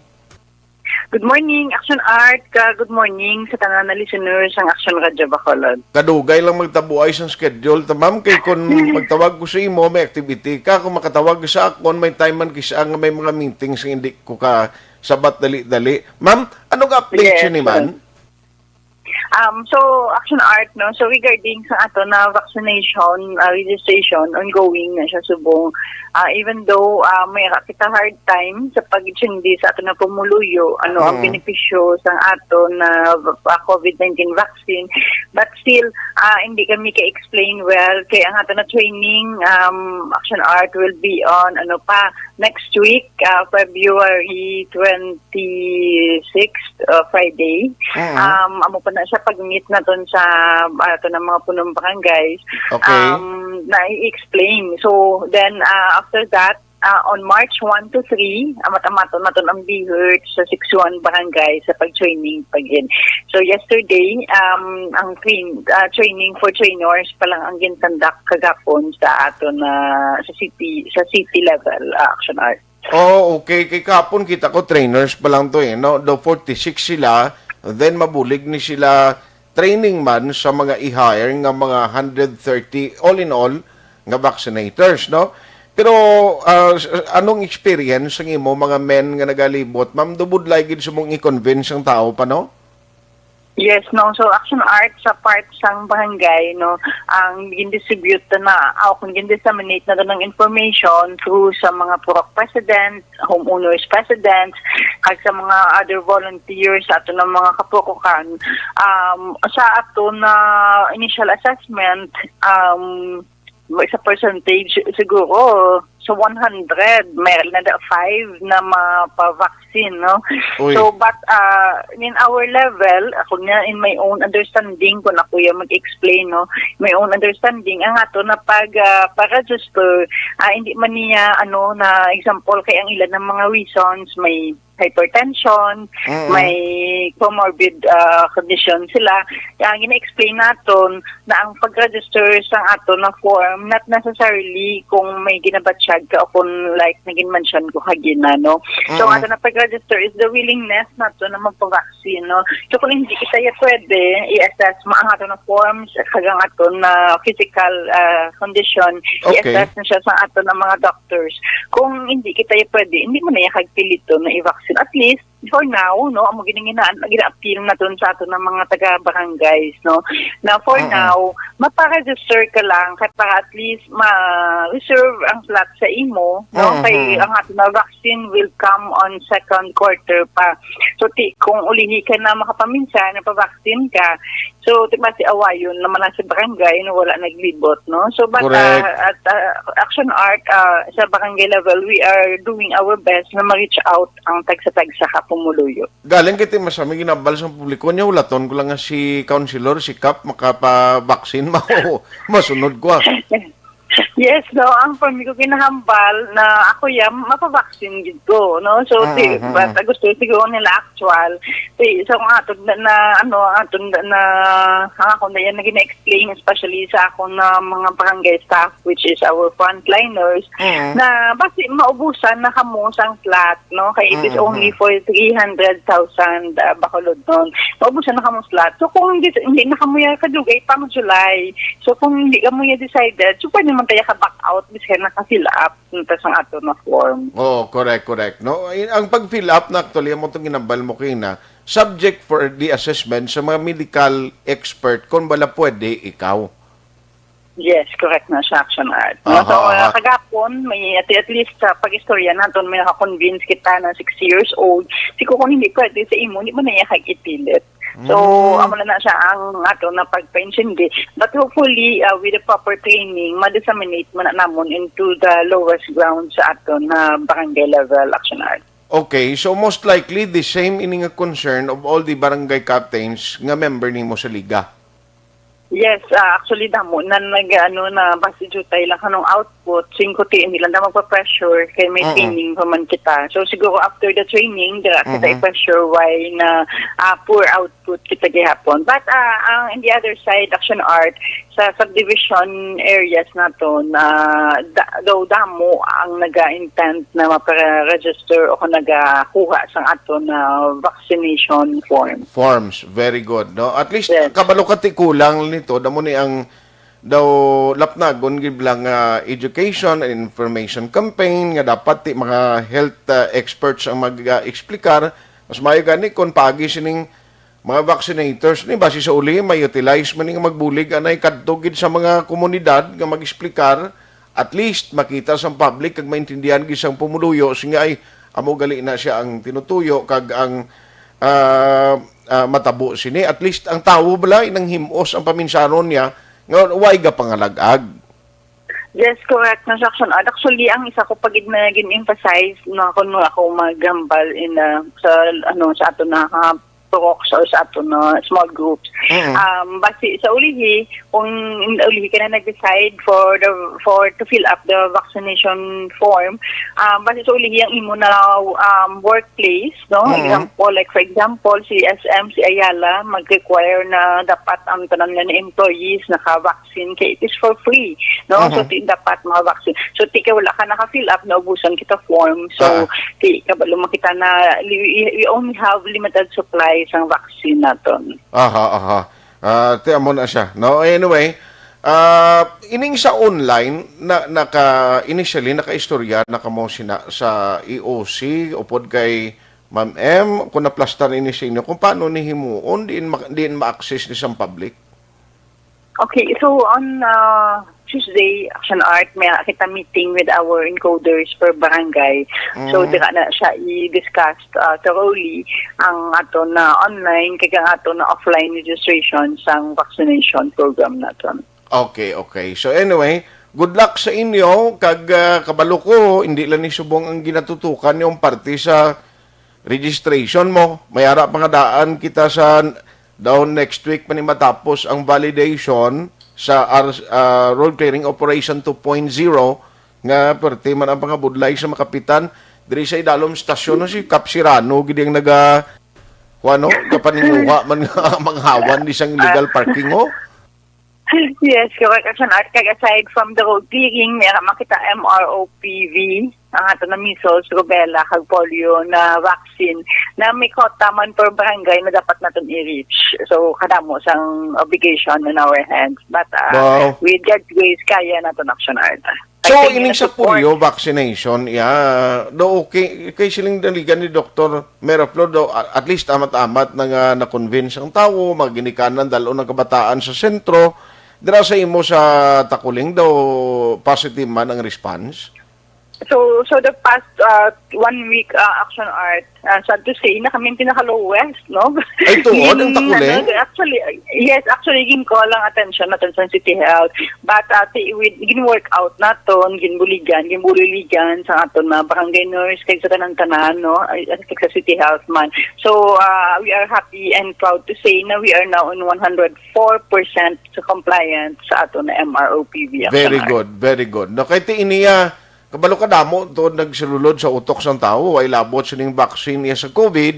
Good morning, Action Art, ka good morning sa tanan na listeners sang Action Radio Bacolod. Kadugay lang magtabuay sang schedule ta, ma'am, kay kung magtawag ko sa imo, may activity ka. Kung makatawag ka sa akon, may time man kisa nga may mga meetings nga hindi ko ka sabat dali-dali. Ma'am, anong update Yes, yun ni man? sir. Um, so, Action Art, no? So, regarding sa ato na vaccination, uh, registration, ongoing na siya subong. Uh, even though, uh, may ra kita hard time sa pag-intindi sa ato na pumuluyo, ano ang Mm. benepisyo sa ato na, uh, COVID nineteen vaccine, but still, uh, hindi kami ka-explain well. Kaya ang ato na training, um, Action Art will be on, ano pa, next week, uh, February twenty-sixth, uh, Friday. Mm. Um, amo pa na siya pag-meet naton sa, uh, ato ng mga punong barangays. Okay. Um, na-i-explain. So, then, uh, after that, uh, on March one to three, amat-amaton naton ang BHERT sa sixty-one barangay sa pag-training pagin. So, yesterday, um, ang train, uh, training for trainers pa lang ang gintandak kagapon sa aton na sa city, sa city level, uh, Action Art. Oh, okay. Kay kahapon kita ko, trainers pa lang to eh, no? Do forty-six sila, then mabulig ni sila training man sa mga i-hire nga mga hundred thirty, all in all, nga vaccinators, no? Pero, ah, s-, anong experience ang imo mga men nga nagalibot? Ma'am, do budlay gid sa mong i-convince ang tao pa, no? Yes, no. So, Action Art sa part sang barangay, no, ang gin-distribute na, o kung gin-disseminate na ng information through sa mga purok president, homeowners president, kag sa mga other volunteers sa ato ng mga kapurukan. Um, sa ato na initial assessment, um, Sa percentage, siguro, sa one hundred, meron na da five na mapa-vaccine, no? Uy. So, but, ah, in our level, ako niya, in my own understanding, kung ako yung mag-explain, no? My own understanding, ang ato na pag, ah, pa-register, ah, hindi man niya, ano, na example, kay ang ilan ng mga reasons, may hypertension, Mm-mm. may comorbid, ah, condition sila. Kaya ang gina-explain naton na ang pag-register sa ato na form, not necessarily kung may ginabatyag ka o kung, like, naging mention ko kagina, no? So, Mm-mm. ato na pag-register is the willingness nato na magpa-vaccine, no? So, kung hindi kita ya pwede, i-assess mo ang ato na forms, kag ang ato na physical, ah, condition, Okay. i-assess na siya sa ato na mga doctors. Kung hindi kita ya pwede, hindi mo na ya kagpiliton na i-vaccine. At least, for now, no, amo gini nga gina-, gina-appeal naton sa ato ng mga taga-barangays, no, na for Mm-mm. now, mapa-register ka lang kay para at least ma-reserve ang slot sa imo, no, Mm-hmm. kay ang ato na vaccine will come on second quarter pa. So, ti-, kung ulihi ka na makapaminsan, napa-vaccine ka, so, di ba, si awayon naman na sa barangay na wala naglibot, no? So, but, Correct. ah, at, ah, Action Art, ah, sa barangay level, we are doing our best na ma-reach out ang tagsa-tagsa ka pumuluyo. Galing kay Timas, may ginabal sa publiko niya, ulaton ko lang nga si Councilor, si Kap, makapa-vaccine, ma-, masunod ko, ah. Yes, no, ang permi ko ginahambal na ako ya, mapa-vaccine gid ko, no? So, Ah, ti-, ah, but ah. gusto siguro nila actual. Ti-, so, ang aton na, na, ano, ang aton na, na, ang ako na yan na gina-explain, especially sa akong na mga barangay staff, which is our frontliners, Mm. na basi maubusan na kamo sang slot, no? Kay it is Mm, only mm. for three hundred thousand, ah, Bacolod noon. Maubusan na kamo slot. So, kung hindi, hindi na kamo ya kadugay pang July, so kung hindi kamo ya decided, so pwede man tayo ka-back out, bisan naka-fill up, nta sang ato na form. Oo, correct, correct. No, i-, ang pag-fill up na actually, amo tong ginambal mo kina, subject for the assessment sa mga medical expert kung bala pwede ikaw. Yes, correct na sa Action Art. No? Aha, So, uh, aha. kagapon, may at, at least sa pag-istorya naton, may naka-convince kita na sixty years old. Siguro kung hindi pwede sa imo, hindi mo na iya kag ipilit. So, Mm. amo na na siya ang ato na pagpaintindi. But hopefully, uh, with the proper training, ma-disseminate mo na namon into the lowest ground sa ato na barangay level, Action Art. Okay, so most likely the same ini nga concern of all the barangay captains nga member nimo sa liga. Yes, ah, actually, damo na nag-, ano, na basi jutay lang kanong output, singko ti, hindi lang daw magpa-pressure, kay may Mm-mm. training pa man kita. So, siguro after the training, dira kita Mm-hmm. i-pressure why na, ah, poor output kita gihapon. But, ah, ang, in the other side, Action Art, sa subdivision areas naton, ah, da-, daw damo ang naga-intend na mapa-register o kung nagakuha sang ato na vaccination form. Forms, very good, no? At least, Yes. kabalo ka ti kulang nito, damo ni ang daw lapnagon gid lang nga education and information campaign nga dapat ti mga health, ah, experts ang mag-, ah, explicar. Mas maayo gani kung paagi sining mga vaccinators ni basi sa uli, ma-utilize man ni nga magbulig anay kadto gid sa mga komunidad nga mag-explicar. At least makita sang public kag maintindihan gid sang pumuluyo, singa ay amo gali na siya ang tinutuyo kag ang, ah, ah, matabo sini. At least ang tawo bala nang him-os ang paminsaron niya nga way gapangalag-ag. Yes, correct na sa Action Art. Actually, ang isa ko pa gid na gin-emphasize na kuno ako maghambal in, ah, sa, ano, sa ato na, ah, talks or sa ato na small groups. Mm. Um, basi sa ulihi, kung ulihi ka na nag-decide for the, for to fill up the vaccination form, um, basi sa ulihi ang imo na, um, workplace, no? Mm. Example, like, for example, si S M, si Ayala, mag-require na dapat ang tanan nga na employees naka-vaccine kay it is for free, no? So, Mhm. ti-, dapat mga vaccine. So, ti kay wala ka naka-fill up, naubusan kita form. So, Ah. ti kabalo man kita na li-, we, we only have limited supply sang vaccine naton. Aha, aha. Ah, ti amo na siya. No, anyway, ah, ining sa online, na, naka, initially, nakaistorya na kamo sina, sa E O C, upod kay Ma'am M, kung naplastar ini sa inyo, kung paano ni himuon, diin ma-, diin ma-access ni sang public? Okay, so on, uh, Tuesday, Action Art, may kita meeting with our encoders per barangay. So, Mm. dira na siya i-discuss, uh, thoroughly ang ato na online kag ang ato na offline registration sang vaccination program naton. Okay, okay. So anyway, Good luck sa inyo, kag, ah, kabalo ko, hindi lang ni subong ang ginatutukan yung parte sa registration mo. May ara pa nga daan kita sa daw next week pa ni matapos ang validation sa R-, ah, road clearing operation two point zero nga perte man ang pangabudlay sa makapitan diri sa idalom stasyon, no, si Kap Sirano gid ang naga, kuwan, no, kapaninguha man nga manghawan di sang illegal parking, oh. Yes, correct. Action Art, kag aside from the road clearing, may makita M R O P V, ang ato na measles, rubella, kag polio na vaccine na may quota man per barangay na dapat natin i-reach. So, kadamo sang obligation on our hands. But uh, Wow. with God's grace, kaya natin Action Art. So, Thank you ining na sa support. polio vaccination, yeah, do okay, kay siling daligan ni Doktor Meraflor, do, a- at least amat-amat na nga na-convince ang tawo, maginikanan dalo ng kabataan sa sentro, dira sa imo sa Takuling daw positive man ang response? So, so the past uh, one week, uh, Action Art, uh, sad to say, na kami ang pinaka-lowest, no? Ay, tuod, ang Takuling? Ano, actually, yes, actually, gin-call ang attention natin sa City Health. But uh, ti- with, gin-work out naton, ginbuligan, ginbuliligan sa aton mga barangay nurse, kay sa tanan-tanan, no? Ay, ay, sa City Health man. So, uh, we are happy and proud to say na we are now in one hundred four percent sa compliance sa aton na M R O P V. Action Very Art. Good, very good. No, kay ti iniya, kabalo ka damo to nagsululod sa utok sang tawo, way labot sining vaccine niya sa COVID.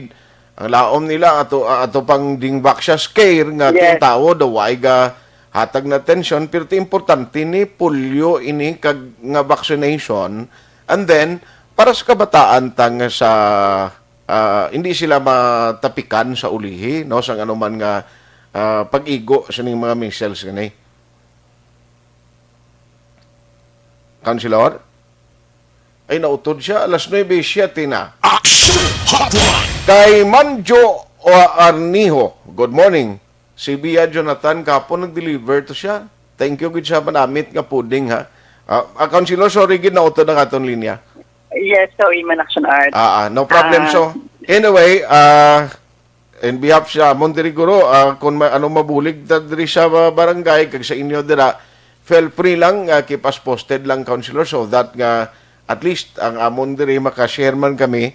Ang laom nila ato, ato pang dingvaxia scare nga Yes. ting tawo daw way ga hatag na atensyon, pero ti importante ni polio ini kag nga vaccination. And then, para sa kabataan tang sa, ah, hindi sila matapikan sa ulihi, no, sang anuman nga, ah, pag-igo sining mga measles gani. Councilor? Ay, nautod siya. Alas nuebe siete na. Action Hotline. Kay Manjo o Arniho, good morning. Si Bia Jonathan kapon nag-deliver to siya. Thank you gid sa manamit nga pudding, ha. Ah, ah, Councilor, sorry gid, nautod ang aton linya. Yes, sorry man, Action Art. Ah, ah, no problem. Ah. So, anyway, ah, in behalf sa amon diri, guro, ah, kung ma- ano mabulig ta diri sa ba- barangay kag sa inyo dira, feel free lang, ah, keep us posted lang, Councilor, so that nga at least ang amon diri maka-share man kami,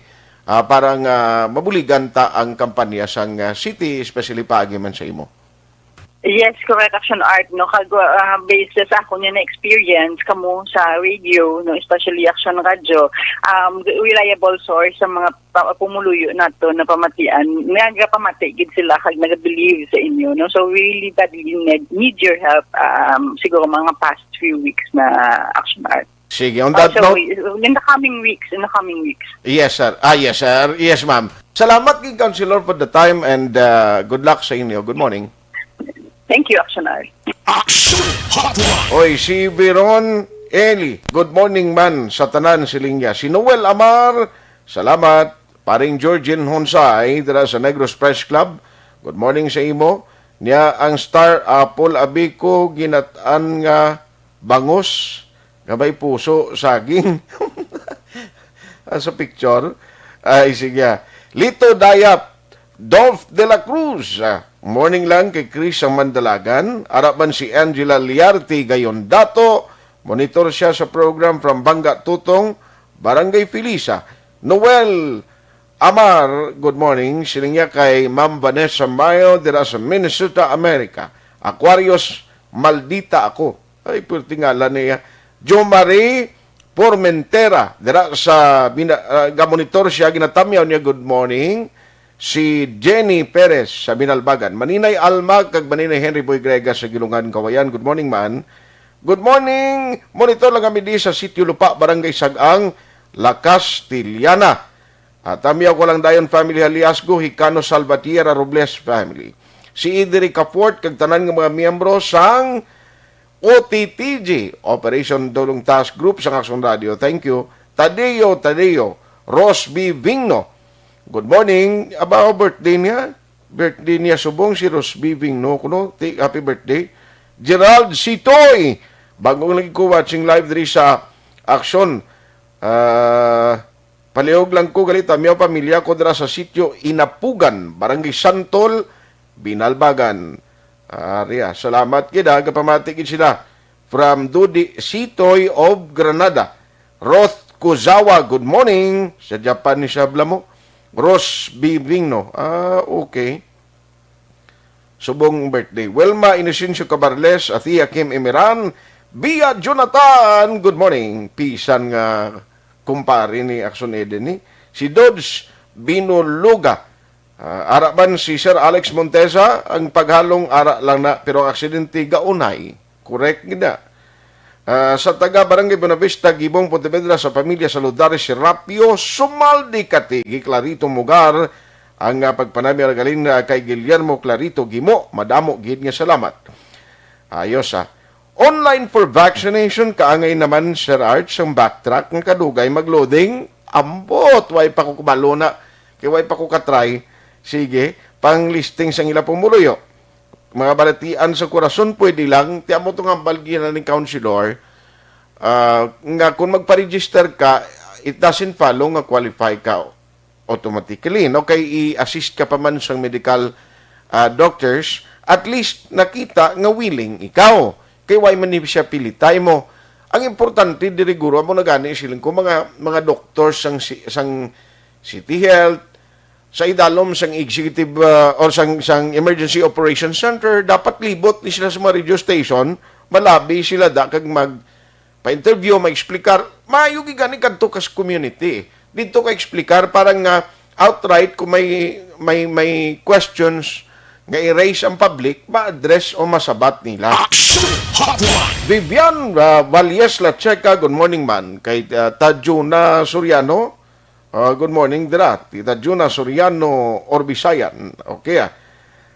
ah, para nga mabuligan ta ang kampanya sang, ah, city, especially paagi man sa imo. Yes, correct, Action Art, no? Kag uh, based sa ako niya na experience kamo sa radio, no, especially Action Radio, um, reliable source sa mga pa- pumuluyo nato na pamatian, nagapamati gid sila kag nagabelieve sa inyo, no? So we really badly need, need your help, um, siguro mga past few weeks na, Action Art. Sige, on Ah, that so, note, in the coming weeks, in the coming weeks. Yes, sir. Ah, yes, sir. Yes, ma'am. Salamat gid, Councilor, for the time, and, uh, good luck sa inyo. Good morning. Thank you, Action Art. Action Hotline. Oy, si Veron Eli. Good morning man sa tanan, siling niya. Si Noel Amar, salamat. Paring Georgine Honsay, dira sa Negros Press Club. Good morning sa imo. Niya ang Star Apple, abi ko ginat-an nga bangus nga may puso, saging. Ah, sa picture. Ay, sige. Lito Dayap, Dolph de la Cruz. Ah, morning lang kay Chris ang Mandalagan. Ara man si Angela Liarte Gayon Dato. Monitor siya sa program from Bangga Tutong, Barangay Felisa. Noel Amar, good morning. Siling niya kay Ma'am Vanessa Mayo dira sa Minnesota, America. Aquarius, maldita ako. Ay, pwerte ngalan niya. Jo Marie Formentera, dira sa Bina-, ah, gamonitor siya, ginatamyaw niya, good morning. Si Jenny Perez sa Binalbagan. Maninay Alma kag Maninay Henry Boy Grega sa Gilungan, Kawayan. Good morning, man. Good morning. Monitor lang kami di sa Sitio Lupa, Barangay Sagang, La Castellana. At tamyaw ko lang dayon, family Haliasgo, Hicano Salvatierra Robles family. Si Idri Caport kag tanan nga mga miyembro sang O T T G, Operation Dulong Task Group sang Aksyon Radio. Thank you. Tadeo, Tadeo, Ros B Vingno. Good morning. Aba, birthday niya. Birthday niya subong si Ros B Vingno kuno. Ti-, happy birthday. Gerald Sitoy. Bagong lagi ko watching live diri sa Aksyon. Ah, palihog lang ko gali, tamyaw pamilya ko dira sa sitio Inapugan, Barangay Santol, Binalbagan. Ari, ah, salamat gid, ha, gapamati gid sila. from Dudi Sitoy of Granada. Roth Kuzawa, good morning. Sa Japan ni siya, bala mo. Ros Bibingno. Ah, okay. Subong birthday. Wilma Inocencio Cabarles, Athea Kim Imiran, Bia Jonathan, good morning. Pisan nga kumpare ni Action Eden ni si Dodge Binuluga. Ah, ara man si Sir Alex Montesa, ang paghalong ara lang na, pero ang aksidente gaunay. Correct gid na. Ah, sa taga Barangay Buenavista, Gibong, Pontevedra, sa pamilya Saludares Serapio, Sumaldi, Katigi, Clarito Mugar, ang, ah, pagpanami, Argalin, ah, kay Guillermo Clarito Gimo, madamo gid nga salamat. Ayos, ah. Online for vaccination, kaangay naman, Sir Arch, ang backtrack nga kadugay mag-loading. Ambot, way pa ko kabalo na, kay way pa ko katry. Sige, pang listing sang ila pumuluyo. Mga balatian sa kurason, pwede lang. Ti amo to nga balgi na ning counselor, ah, nga kung magpa-register ka, it doesn't follow nga qualify ka automatically, no? Kay i-assist ka pa man sang medical, ah, doctors, at least nakita nga willing ikaw. Kay why man ni siya pilitay mo? Ang importante diri, guro, amo na gani siling ko, mga, mga doctors sang si-, sang City Health, sa idalom sang executive, ah, or sang, sang Emergency Operations Center, dapat libot ni sila sa mga radio station, malabi sila da kag mag pa-interview, ma-explicar. Maayo gid gani kadto ka sa community. Dito ka explicar para nga outright kung may, may, may questions nga i-raise ang public, ma-address o masabat nila. Action Hotline! Vivian, ah, Valles Lacheca, good morning man. Kay, ah, Tajuna Soriano, ah, good morning, dira. Tita Juna Soriano, Orbisayan. Okay, ah.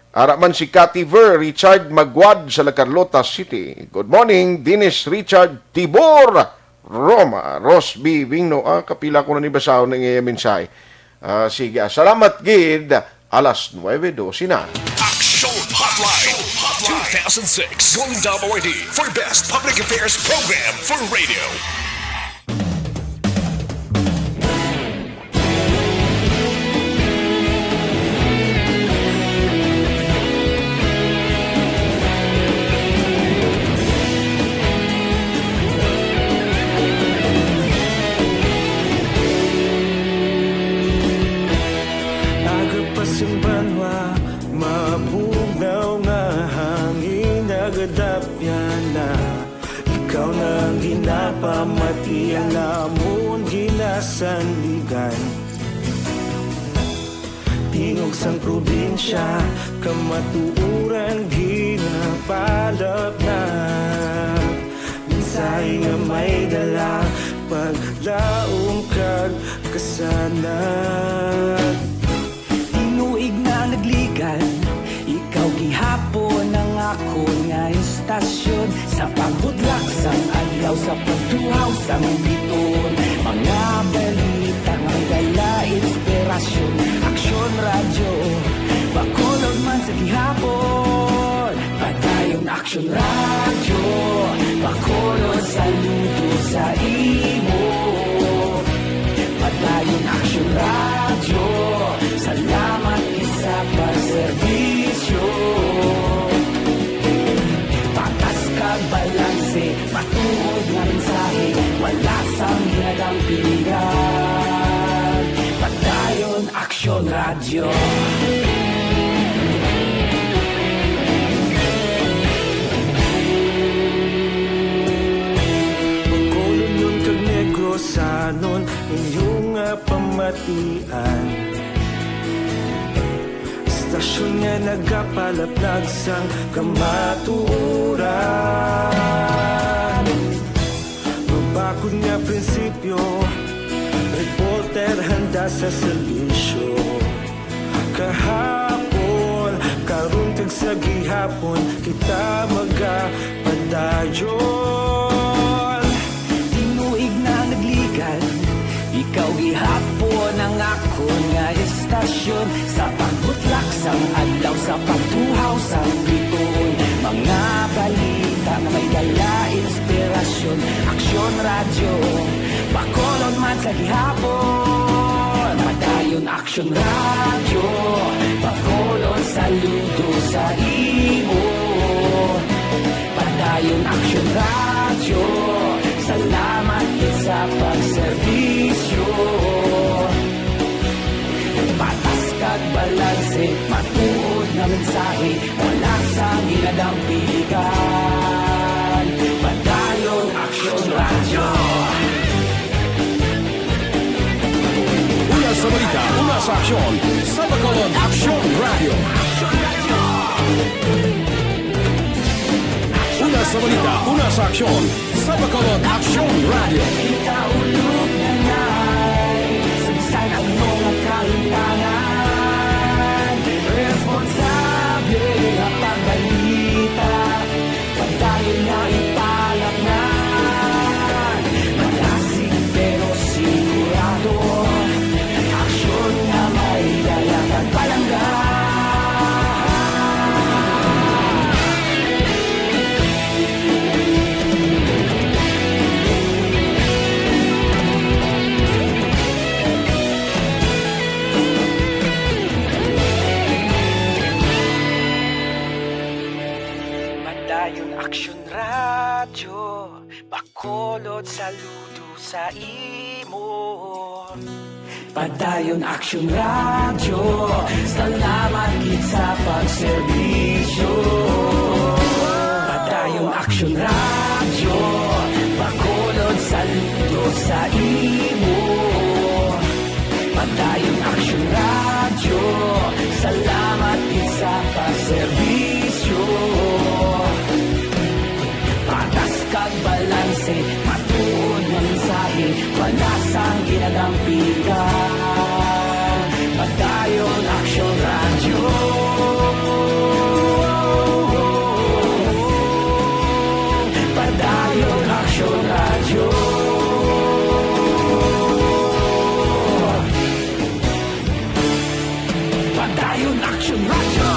Ara man si Cathy Ver Richard Magwad sa La Carlota City. Good morning, Dennis Richard Tibor. Roma, Rosby Wingno, ah, kapila ko na ni basahon ang iyang mensahe. Ah, sige, ah, salamat gid. Alas nuebe dose na. Action Hotline two thousand six Golden Dome Awardee for Best Public Affairs Program for Radio. Aga pa sing banwa, mabugnaw nga hangin nagadapyan na. Ikaw na ang ginapamati, ang amon ginasandigan. Tingog sang probinsya, kamatuoran ginapalapnag. Mensahe nga may dala, paglaom kag kasanag. Tinuig na nagligan, ikaw gihapon ang akon nga istasyon. Sa pagbudlak sang adlaw, sa pagtuhaw sang biton, mga balita nga may dala inspirasyon. Aksyon Radyo, Bacolod man sa gihapon. Padayon Aksyon Radyo, Bacolod, saludo sa imo. Padayon Aksyon Radyo, salamat gid sa pagserbisyo. Patas kag balanse, matuod nga mensahe, wala sang ginadampigan. Padayon Aksyon Radyo. Bacolodnon kag Negrosanon, inyo nga pamatian. Istasyon nga nagapalaplag sang kamatuoran. Mabakod nga prinsipyo, reporter handa sa serbisyo. Kahapon, karon kag sa gihapon, kita magapadayon. Tinuig na nagligan, ikaw gihapon ang akon nga istasyon. Sa pagbutlak sang adlaw, sa pagtuhaw sang bituon, mga balita nga may dala inspirasyon. Aksyon Radyo, Bacolod man sa gihapon. Padayon Aksyon Radyo, Bacolod, saludo sa imo. Padayon Aksyon Radyo, salamat gid sa pagserbisyo. Patas kag balanse, matuod nga mensahe, wala sang ginadampigan. Padayon Aksyon Radyo. Una sa balita, una sa aksyon, sa Bacolod Aksyon Radyo. Una sa balita, una sa aksyon, sa Bacolod Aksyon Radyo. Kita ulog na ngay, sa bisan ano nga kalimtangan, responsable nga pagbalita, padayon nga ipalaknan. Malasig pero sigurado, aksyon nga may dala kag palangga. Padayon Aksyon Radyo, Bacolod, saludo sa imo. Padayon Aksyon Radyo, salamat gid sa pagserbisyo. Padayon Aksyon Radyo, Bacolod, saludo sa imo. Padayon Aksyon Radyo, salamat gid sa pagserbisyo. Patas kag balanse, matuod nga mensahe, wala sang ginadampigan. Padayon Aksyon Radyo. Padayon Aksyon Radyo. Padayon Aksyon Radyo.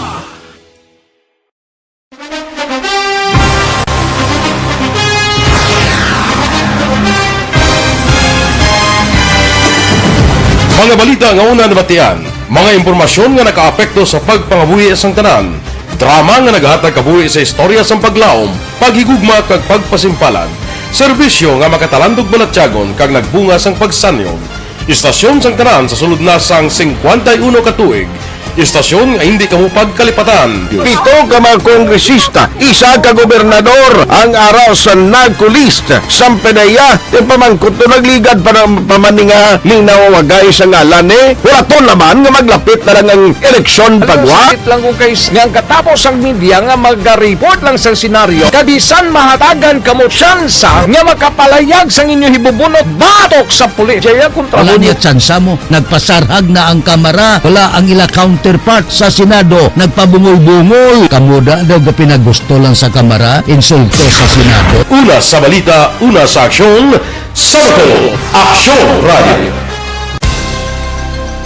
Mga balita nga una nabatian, mga impormasyon nga nakaapekto sa pagpangabuhi sang tanan, drama nga naghatag kabuhi sa istorya sang paglaom, paghigugma kag pagpasimpalan, serbisyo nga makatalandog balatyagon kag nagbunga sang pagsanyon. Istasyon sang tanan sa sulod na sang singkwenta y uno ka tuig. Istasyon nga hindi kamo pagkalipatan. Pito ka mga kongresista, isa ka gobernador ang ara sa NAGCO list. Sang P D E A, ti pamangkot to nagligad pa, pa man ni nga linawagay sa ngalan ni. Wala to naman nga maglapit na lang ang eleksyon pagwa. Sakit lang kung kay nga ang katapos ang media nga maga-report lang sang senaryo. Kag bisan mahatagan kamo tsansa nga makapalayag sang inyo hibubunot batok sa pulis. Jaya kontra Wala mo. Niya tsansa mo. Nagpasarhag na ang Kamara. Wala ang ila counterpart sa Senado. Nagpabungol-bungol. Kamo da daw ga pinagusto lang sa Kamara. Insulto sa Senado. Una sa balita, una sa aksyon, sa Bacolod Aksyon Radio.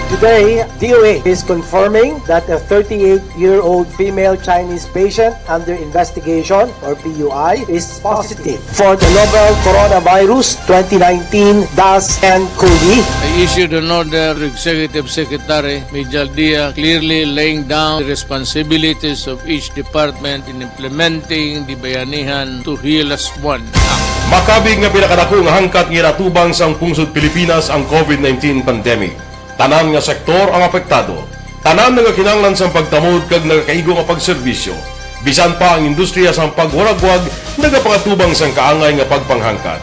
Today, D O H is confirming that a thirty-eight-year-old female Chinese patient under investigation, or P U I, is positive for the novel Coronavirus twenty nineteen dash N COVID. I issued an order to Executive Secretary Mijal Dia, clearly laying down the responsibilities of each department in implementing the Bayanihan to Heal Us One Act. Makabig nga pinakadako nga hangkat nga ginatubang sang pungsod Pilipinas ang COVID nineteen pandemic. Tanan nga sektor ang apektado. Tanan nagakinahanglan sang pagtamod kag nagakaigo nga pagserbisyo. Bisan pa ang industriya sang pagwaragwag nagapangatubang sang kaangay nga pagpanghangkat.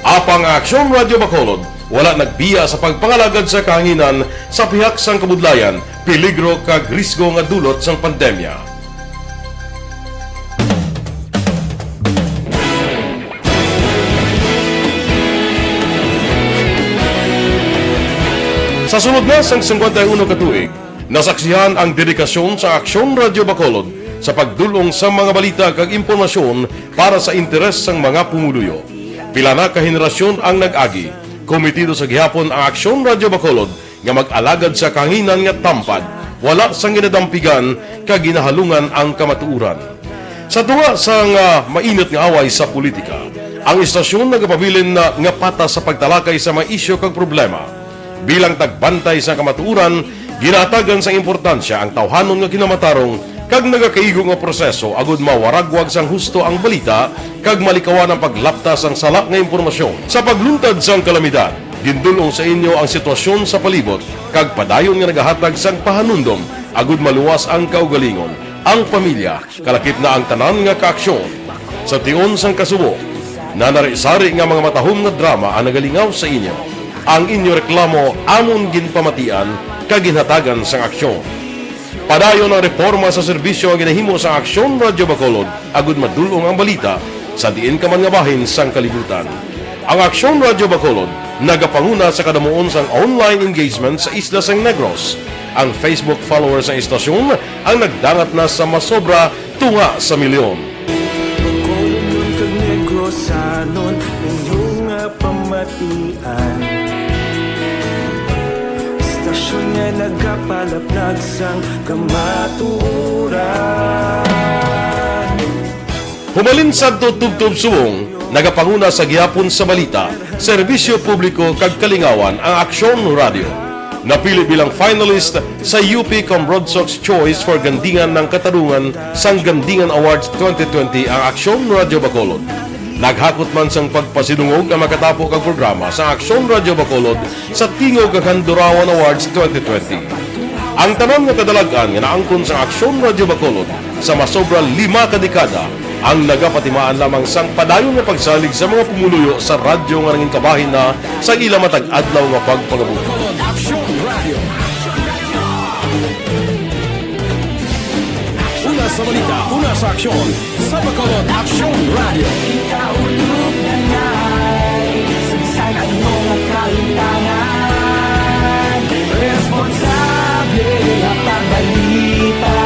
Apang ang Aksyon Radyo Bacolod wala nagbiya sa pagpangalagad sa kahanginan sa pihak sang kabudlayan, peligro kag risgo nga dulot sang pandemya. Sa sulod na sang singkwenta y uno ka tuig, nasaksihan ang dedikasyon sa Aksyon Radyo Bacolod sa pagdul-ong sa mga balita kag impormasyon para sa interes sang mga pumuluyo. Pila na ka henerasyon ang nag-agi, kometido sa gihapon ang Aksyon Radyo Bacolod nga mag-alagad sa kahanginan nga tampad, wala sang ginadampigan kag ginahalungan ang kamatuoran. Sa tunga sang, ah, mainit nga away sa politika, ang istasyon nagapabilin na nga patas sa pagtalakay sa mga isyu kag problema. Bilang tagbantay sa kamatuoran, ginahatagan sang importansya ang tawhanon nga kinamatarong kag nagakaigo nga proseso agud mawaragwag sang husto ang balita kag malikawan ang paglapta sang sala nga impormasyon. Sa pagluntad sang kalamidad, gindul-ong sa inyo ang sitwasyon sa palibot kag padayon nga nagahatag sang pahanumdom agud maluwas ang kaugalingon, ang pamilya, kalakip na ang tanan nga kaaksyon. Sa tion sang kasubo, nanari-sari nga mga matahom nga drama ang nagalingaw sa inyo. Ang inyo reklamo amon ginpamatian kag ginhatagan sang aksyon. Padayon ang reporma sa serbisyo nga ginahimo sang Aksyon Radyo Bacolod agud madul-ong ang balita sa diin ka man nga bahin sang kalibutan. Ang Aksyon Radyo Bacolod nagapanguna sa kadamuon sang online engagement sa isla sang Negros. Ang Facebook followers sang istasyon ang nagdangat na sa masobra tunga sa milyon. Bacolod kag Negrosanon, inyo nga pamatian. Istasyon nga nagapalaplag sang kamatuoran. Humalin sadto tubtob subong, nagapanguna sa gihapon sa balita, serbisyo publiko kag kalingawan ang Aksyon Radyo. Napili bilang finalist sa U P Cambronsox Choice for Gandingan ng Katarungan sang Gandingan Awards twenty twenty ang Aksyon Radyo Bacolod. Naghakot man sang pagpasidungog ang makatapo kag programa sa Aksyon Radyo Bacolod sa Tingog kag Handurawan Awards twenty twenty. Ang tanan nga kadalag-an nga naangkon sa Aksyon Radyo Bacolod sa masobra lima ka dekada ang nagapatimaan lamang sang padayon nga pagsalig sa mga pumuluyo sa radyo nga nangin kabahin na sang ila matag adlaw nga pagpangabuhi. Aksyon Radio. Una sa balita, una sa aksyon, sa Bacolod Aksyon Radio. Ikaulog na nay, sa bisan ano nga kalimtangan, responsable nga pagbalita,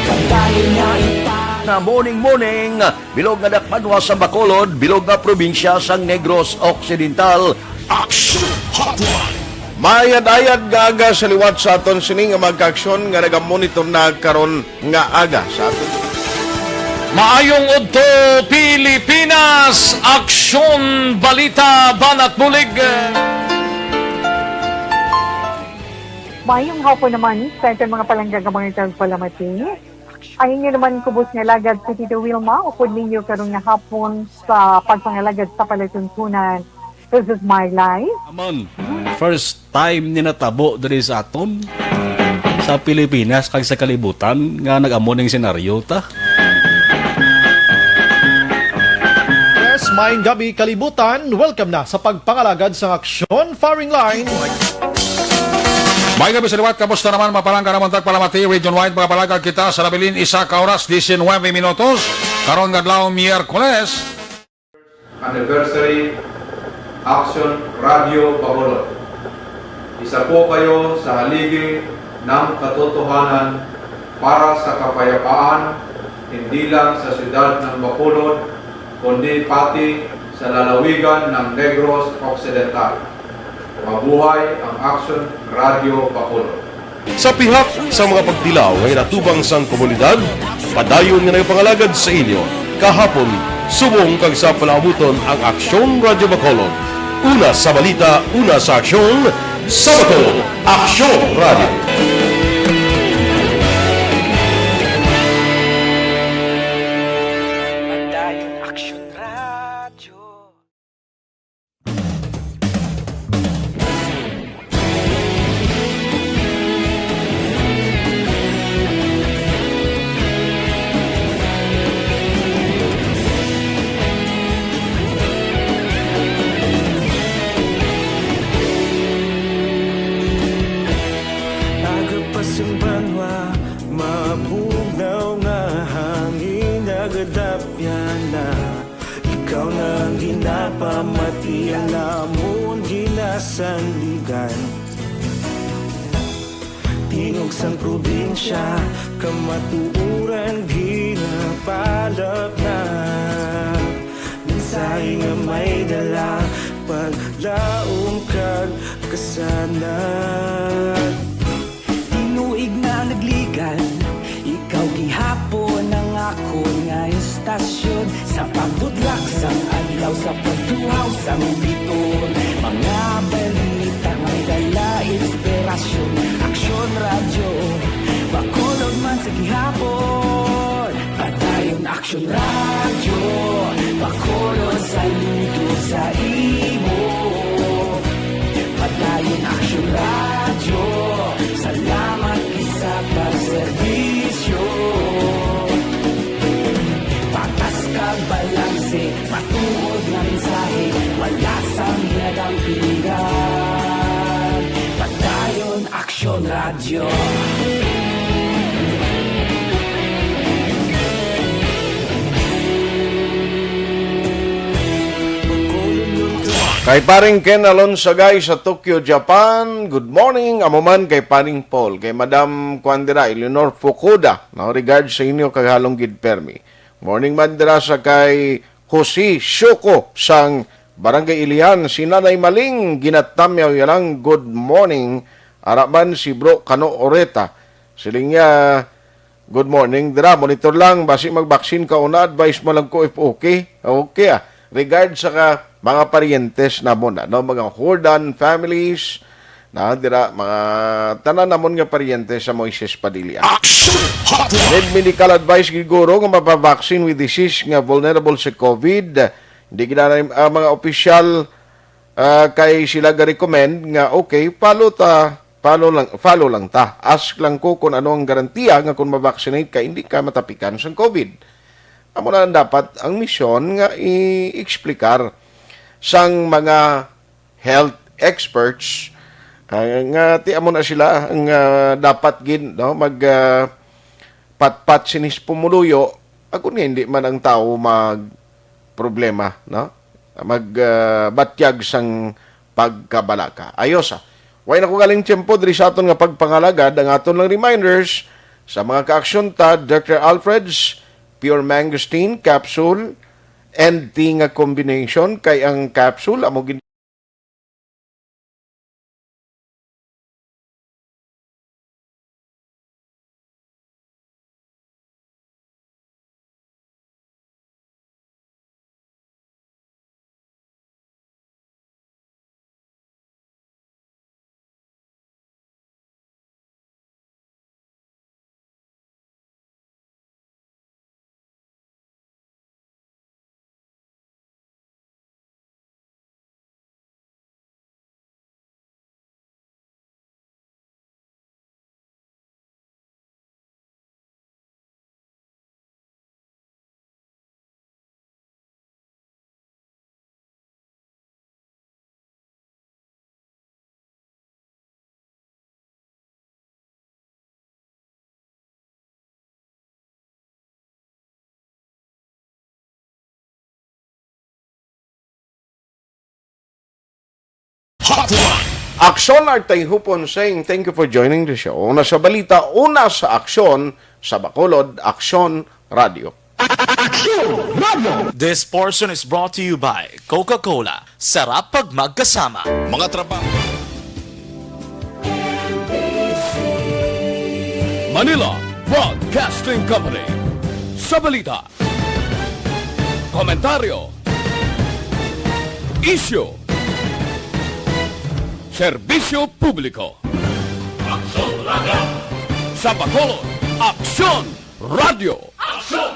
pagdali nga ipa- Na morning, morning, bilog nga dakpanwa sa Bacolod, bilog nga probinsya sang Negros Occidental. Action Hotline. Maayad-ayad nga aga sa liwat sa aton sini nga mga kaaksyon nga nagamonitor na karon nga aga sa aton. Maayong udto, Pilipinas! Aksyon, balita, banat bulig. Maayong hapon naman sa aton mga palangga nga mga tagpalamati. Ang inyo naman kubos nga alagad si Tito Wilma, upod ninyo karon nga hapon sa pagpangalagad sa palatuntunan. This is my life. Amon, first time ni natabo diri sa aton, sa Pilipinas kag sa kalibutan nga nag-amo ning senaryo ta. Yes, maayong gabi kalibutan. Welcome na sa pagpangalagad sang aksyon firing line. May gabi sa liwat, kamusta naman, mga palangga namon tagpalamati, region-wide, mga palangga kita sa nabilin, isa ka oras, diecinueve minutos, karon nga adlaw, Miyerkules. Anniversary, Action Radio Bacolod. Isa po kayo sa haligi ng katotohanan para sa kapayapaan, hindi lang sa siyudad ng Bacolod, kundi pati sa lalawigan ng Negros Occidental. Mabuhay ang Action Radio Bacolod. Sa pihak sa mga pagtilaw nga ginatubang sang komunidad, padayon nga nagapangalagad sa inyo kahapon, subong kag sa palaabuton ang Aksyon Radyo Bacolod. Una sa balita, una sa aksyon, sa Bacolod, Aksyon Radyo. Padayon Aksyon Radyo. Aga pa sing banwa, mabugnaw nga hangin, nagadapyan na. Ikaw na ang ginapamati, ang amon ginasandigan. Tingog sang probinsya, kamatuoran ginapalapnag. Mensahe nga may dala, paglaom kag kasanag. Tinuig na nagligan, ikaw gihapon ang akon nga istasyon. Sa pagbutlak sang adlaw, sa pagtuhaw sang biton, mga balita may dala inspirasyon. Aksyon Radyo Bacolod man sa gihapon. Aksyon Radyo, pakulon sa luto sa imo. Padayon Aksyon Radyo, salamat gid sa pagserbisyo. Patas kag balanse, matuod nga mensahe, wala sang hinadang pilihan. Padayon Aksyon Radyo. Kay paring Ken Alonsagay sa Tokyo, Japan, good morning. Amo man kay paring Paul, kay Madam kuan dira, Eleanor Fukuda, no, regards sa inyo kag halong gid permi. Morning man dira sa kay Jose Shoko sang Barangay Ilihan, si Nanay Maling Ginatamyaw ya lang, good morning. Ara man si Bro Kano Oreta, siling niya, good morning dira, monitor lang, basi mag-vaccine ka una, advice mo lang ko if okay. Okay, ah. Regard sa ka, mga parientes namon, ano, mga Hordan families, na dira, mga tanan namon nga parientes sa Moises Padilla. Action Hotline! Need medical advice gid guro nga mapabaksin with disease nga vulnerable sa COVID. Hindi gid na, ah, mga opisyal, ah, kay sila ga-recommend nga, okay, follow ta, follow lang, follow lang ta. Ask lang ko kung ano ang garantiya nga kung ma-vaccinate ka, hindi ka matapikan sang COVID. Amo na ang dapat ang misyon nga i-explicar sang mga health experts, ah, nga ti amo na sila ang, ah, dapat gid, no, mag, ah, patpat sinis pumuluyo, agud nga hindi man ang tawo mag problema, no, mag, ah, batyag sang pagkabalaka. Ayos, ah. Way na ko galing tiyempo diri sa aton nga pagpangalagad. Ang aton lang reminders sa mga kaaksyon ta, Doctor Alfred's Pure Mangosteen Capsule and Tea nga combination, kay ang capsule amo gid Hotline. Aksyon Artay Hupon saying thank you for joining the show. Una sa balita, una sa aksyon, sa Bacolod, Aksyon Radio. Aksyon Radio. This portion is brought to you by Coca-Cola. Sarap pag magkasama. Mga trabaho. Manila Broadcasting Company. Sa balita, komentaryo, isyu, serbisyo publiko. Aksyon Radio. Sa Bacolod, Aksyon Radio. Aksyon